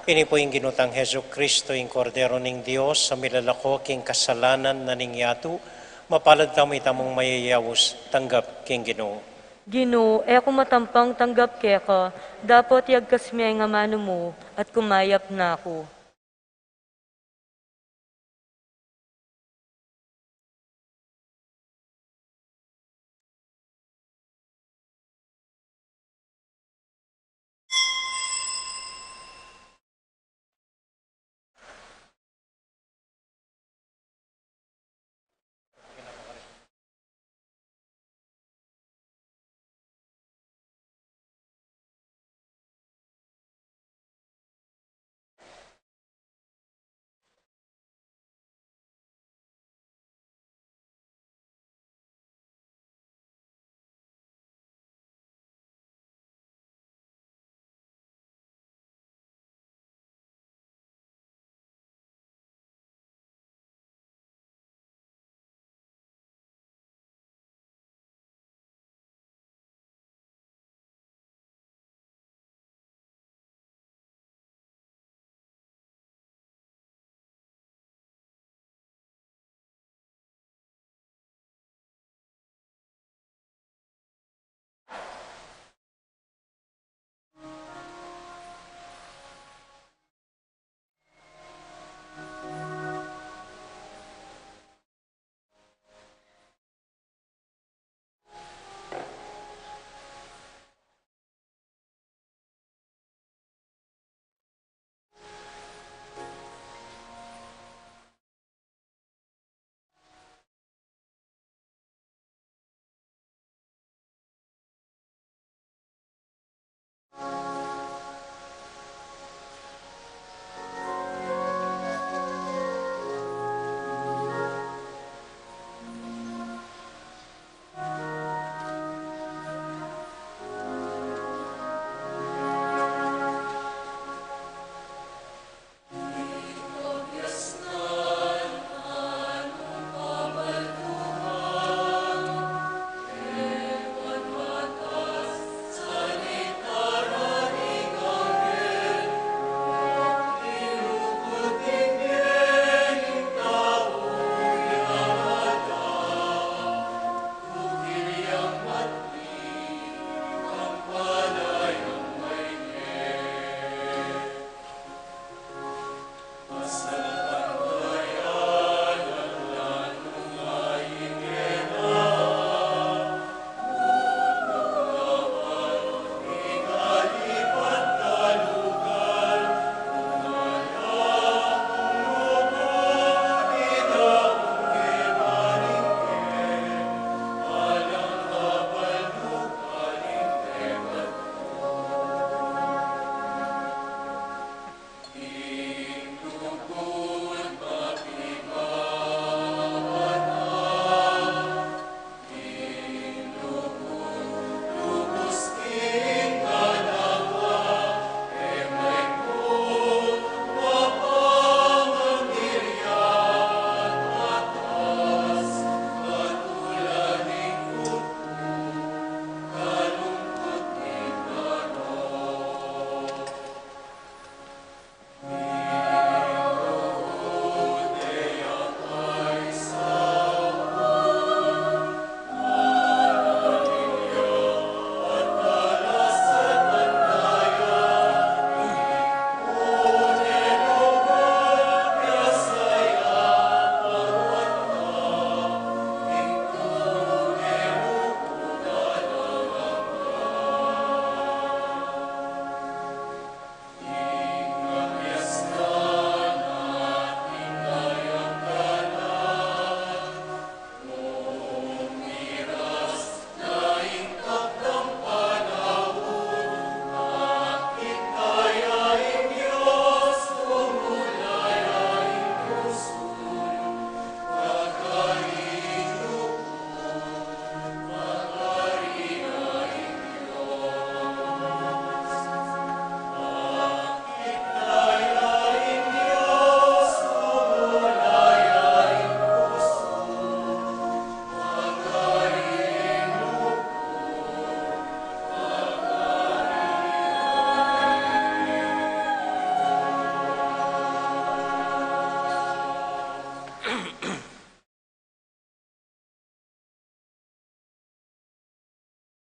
Ini pu ing Ginu tang Jesucristo, ing Kordero ning Dios, a milalako king kasalanan na ning yatu. Mapalad tamu itamung mayayaus tanggap king Ginu. Ginu, e ku matampang tanggap keka, dapot iagkas me ing amanu mu, at kumayap na ku.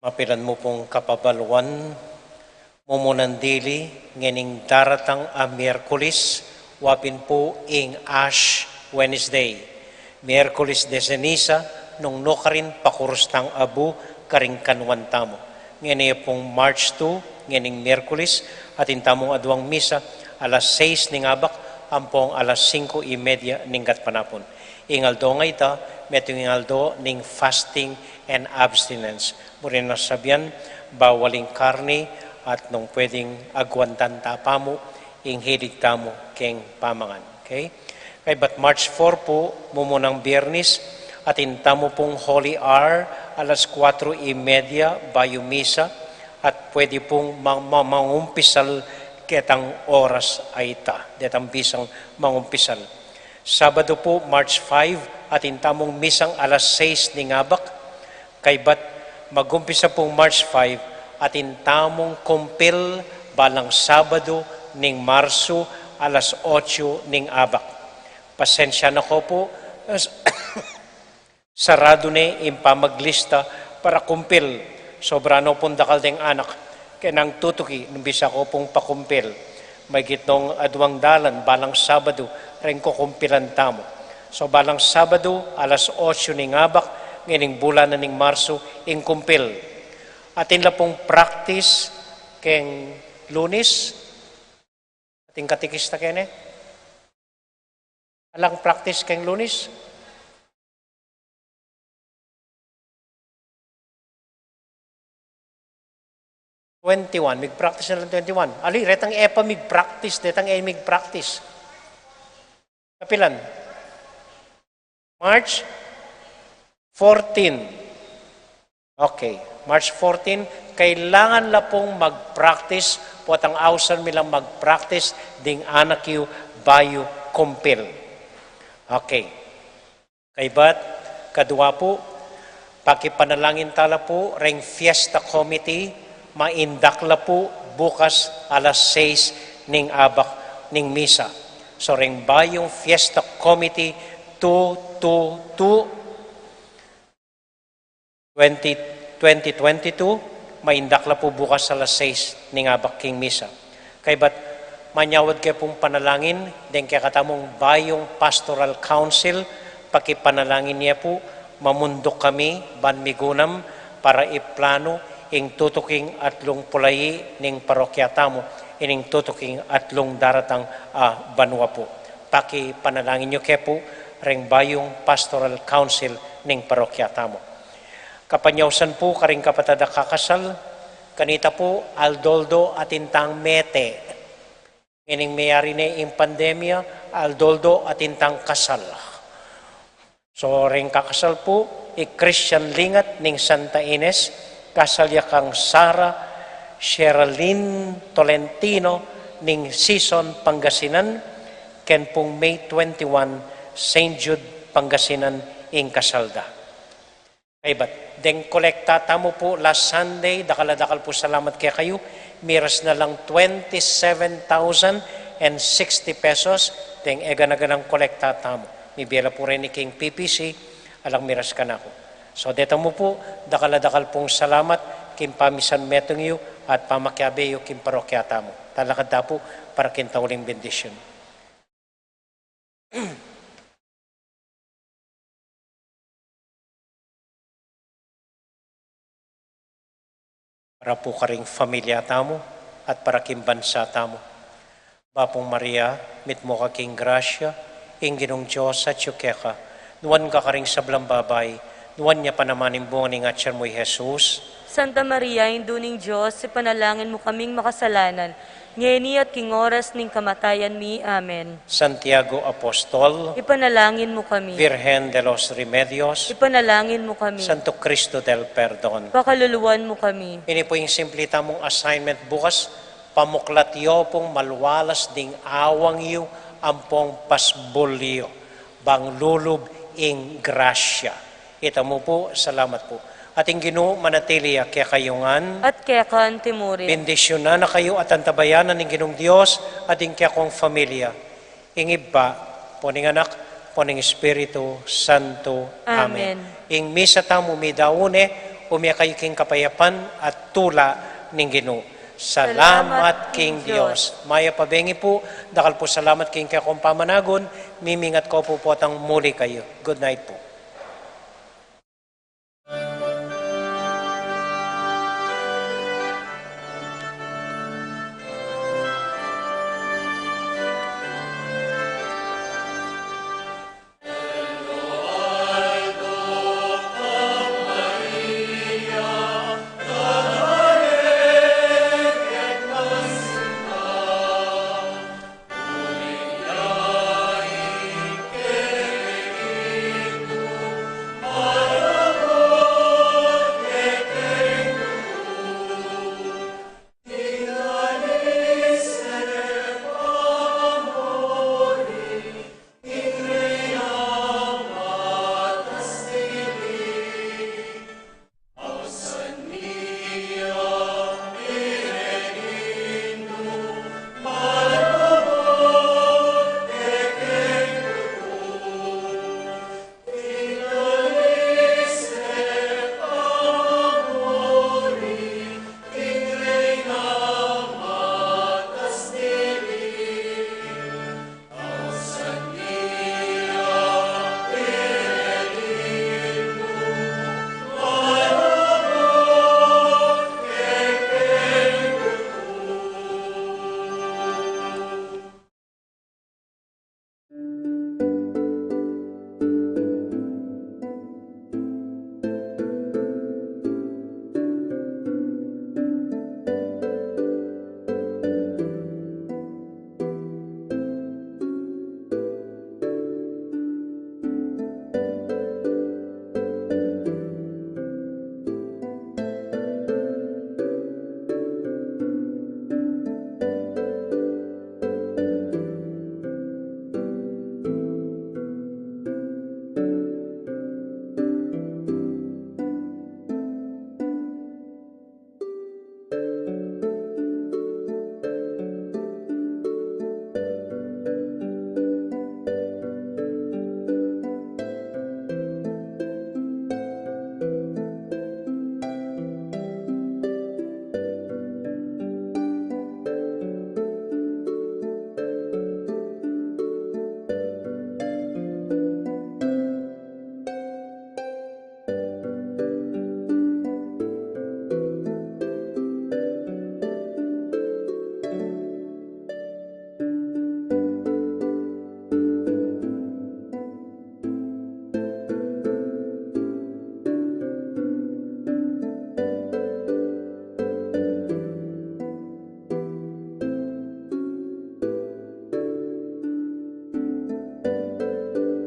Mapilan mu pung kapabaluan, mumunang dili ngening daratang a Miyerkules, wa pin pu ing Ash Wednesday, Miyerkules de Ceniza, nung nukarin pakurus tang abu karing kanuan tamu. Ngeni pung March two, ngening Miyerkules, atin tamung aduang misa, alas sais ning abak ampong alas singko y media ning gatpanapun. Ing aldo a ita, metung ing aldo ning fasting and abstinence. Buri nang sasabian, bawal ing karni at nung pwedeng agwantan ta pa mu ing hilig tamu keng pamangan. Okay? Kaybat March four pu, mumunang Biernes, atin tamu pung Holy Hour, alas kuatro y media, bayu misa, at pwede pung ma-, ma-, mangumpisal ketang oras a ita, detang bisang mangumpisal. Sabadu pu, March five, atin tamung misang alas sais ning abak. Kaybat magumpisa pung March five, atin tamung kumpil balang Sabadu ning Marsu, alas otso ning abak. Pasensya na ko pu, saradu ne ing pamaglista para kumpil. Sobra no pung dakal deng anak, keng tutuki nung bisa ko pung pakumpil. Maigit nong aduang dalan balang Sabadu reng kukumpilan tamu. So balang Sabadu, alas otso ning abak, ngening bulan na ning Marsu, ing kumpil. Atin la pung practice keng Lunes, ating katikista kene. Alang practice keng Lunes? Twenty-one, mig-practice na lang twenty-one. Ali, retang e pa mig-practice, retang e mig-practice. Kapilan? March fourteen. Okay, March fourteen, kailangan la pung mag-practice, potang ausan mi lang mag-practice ding anak yu bayu kumpil. Okay. Kaybat, kadua pu, pakipanalangin ta la pu reng fiesta committee, maindak la pu bukas alas sais ning abak ning misa. So, reng bayung fiesta committee, two two two, twenty, twenty twenty-two, maindak la pu bukas alas sais ning abak king misa. Kaybat manyawad ke pung panalangin deng kekatamung bayung pastoral council, pakipanalangin ye pu, mamunduk kami ban migunam para iplanu ing tutuking atlung pulayi ning parokya tamu ining tutuking atlung daratang a banua pu. Pakipanalangin yu ke pu reng bayung pastoral council ning parokya tamu. Kapanyausan pu karing kapatad a kakasal, kanita pu aldo-aldo atin tang mete. Ngening meyari ne ing pandemia, aldo-aldo atin tang kasal. So, reng kakasal pu, i Christian Lingat ning Santa Ines, kasal ya kang Sarah Sheralyn Tolentino ning Sison, Pangasinan, ken pung May twenty-one, Saint Jude, Pangasinan, ing kasal da. Kaybat, deng kolekta tamu pu last Sunday, dakal a dakal pu salamat kekayu, miras na lang twenty-seven thousand and sixty pesos, deng e gana-ganang kolekta tamu. Mibie la pu reni king P P C, alang miras kanaku. So, deta mu pu, dakal a dakal pung salamat king pamisan metung yu at pamakiabe yu king parokya tamu. Talakad ta pu para king tauling bendisyun. Para pu karing familia tamu at para king bansa tamu. Bapu Maria, mitmu ka king grasya, ing Ginung Dios atyu keka, nuan ka karing sablang babai, nuan ya pa naman ing bunga ning atyan mu, i Jesus. Santa Maria, Indu ning Dios, ipanalangin mu kaming makasalanan, ngeni at king oras ning kamatayan mi. Amen. Santiago Apostol, ipanalangin mu kami. Virgen de los Remedios, ipanalangin mu kami. Santo Cristo del Perdon, pakaluluan mu kami. Ini pu ing simple tamung assignment bukas, pamuklat yu pung malualas ding awang yu ampong pasbul yu, bang lulub ing grasya. Ita mu pu, salamat pu. At ing Ginu manatili ya kekayu ngan. At keka anti murin. Bendisyunan na kayu at antabayanan ning Ginung Dios at ing kekong familia. Ing Ibpa, ampo ning Anak, ampo ning Espiritu Santo. Amen. Amen. Ing misa tamu midaun ne, pumie kayu king kapayapan at tula ning Ginu. Salamat king Dios. Mayap a bengi pu, dakal pu salamat king kekong pamanagun, mimingat ko pu potang muli kayu. Good night pu.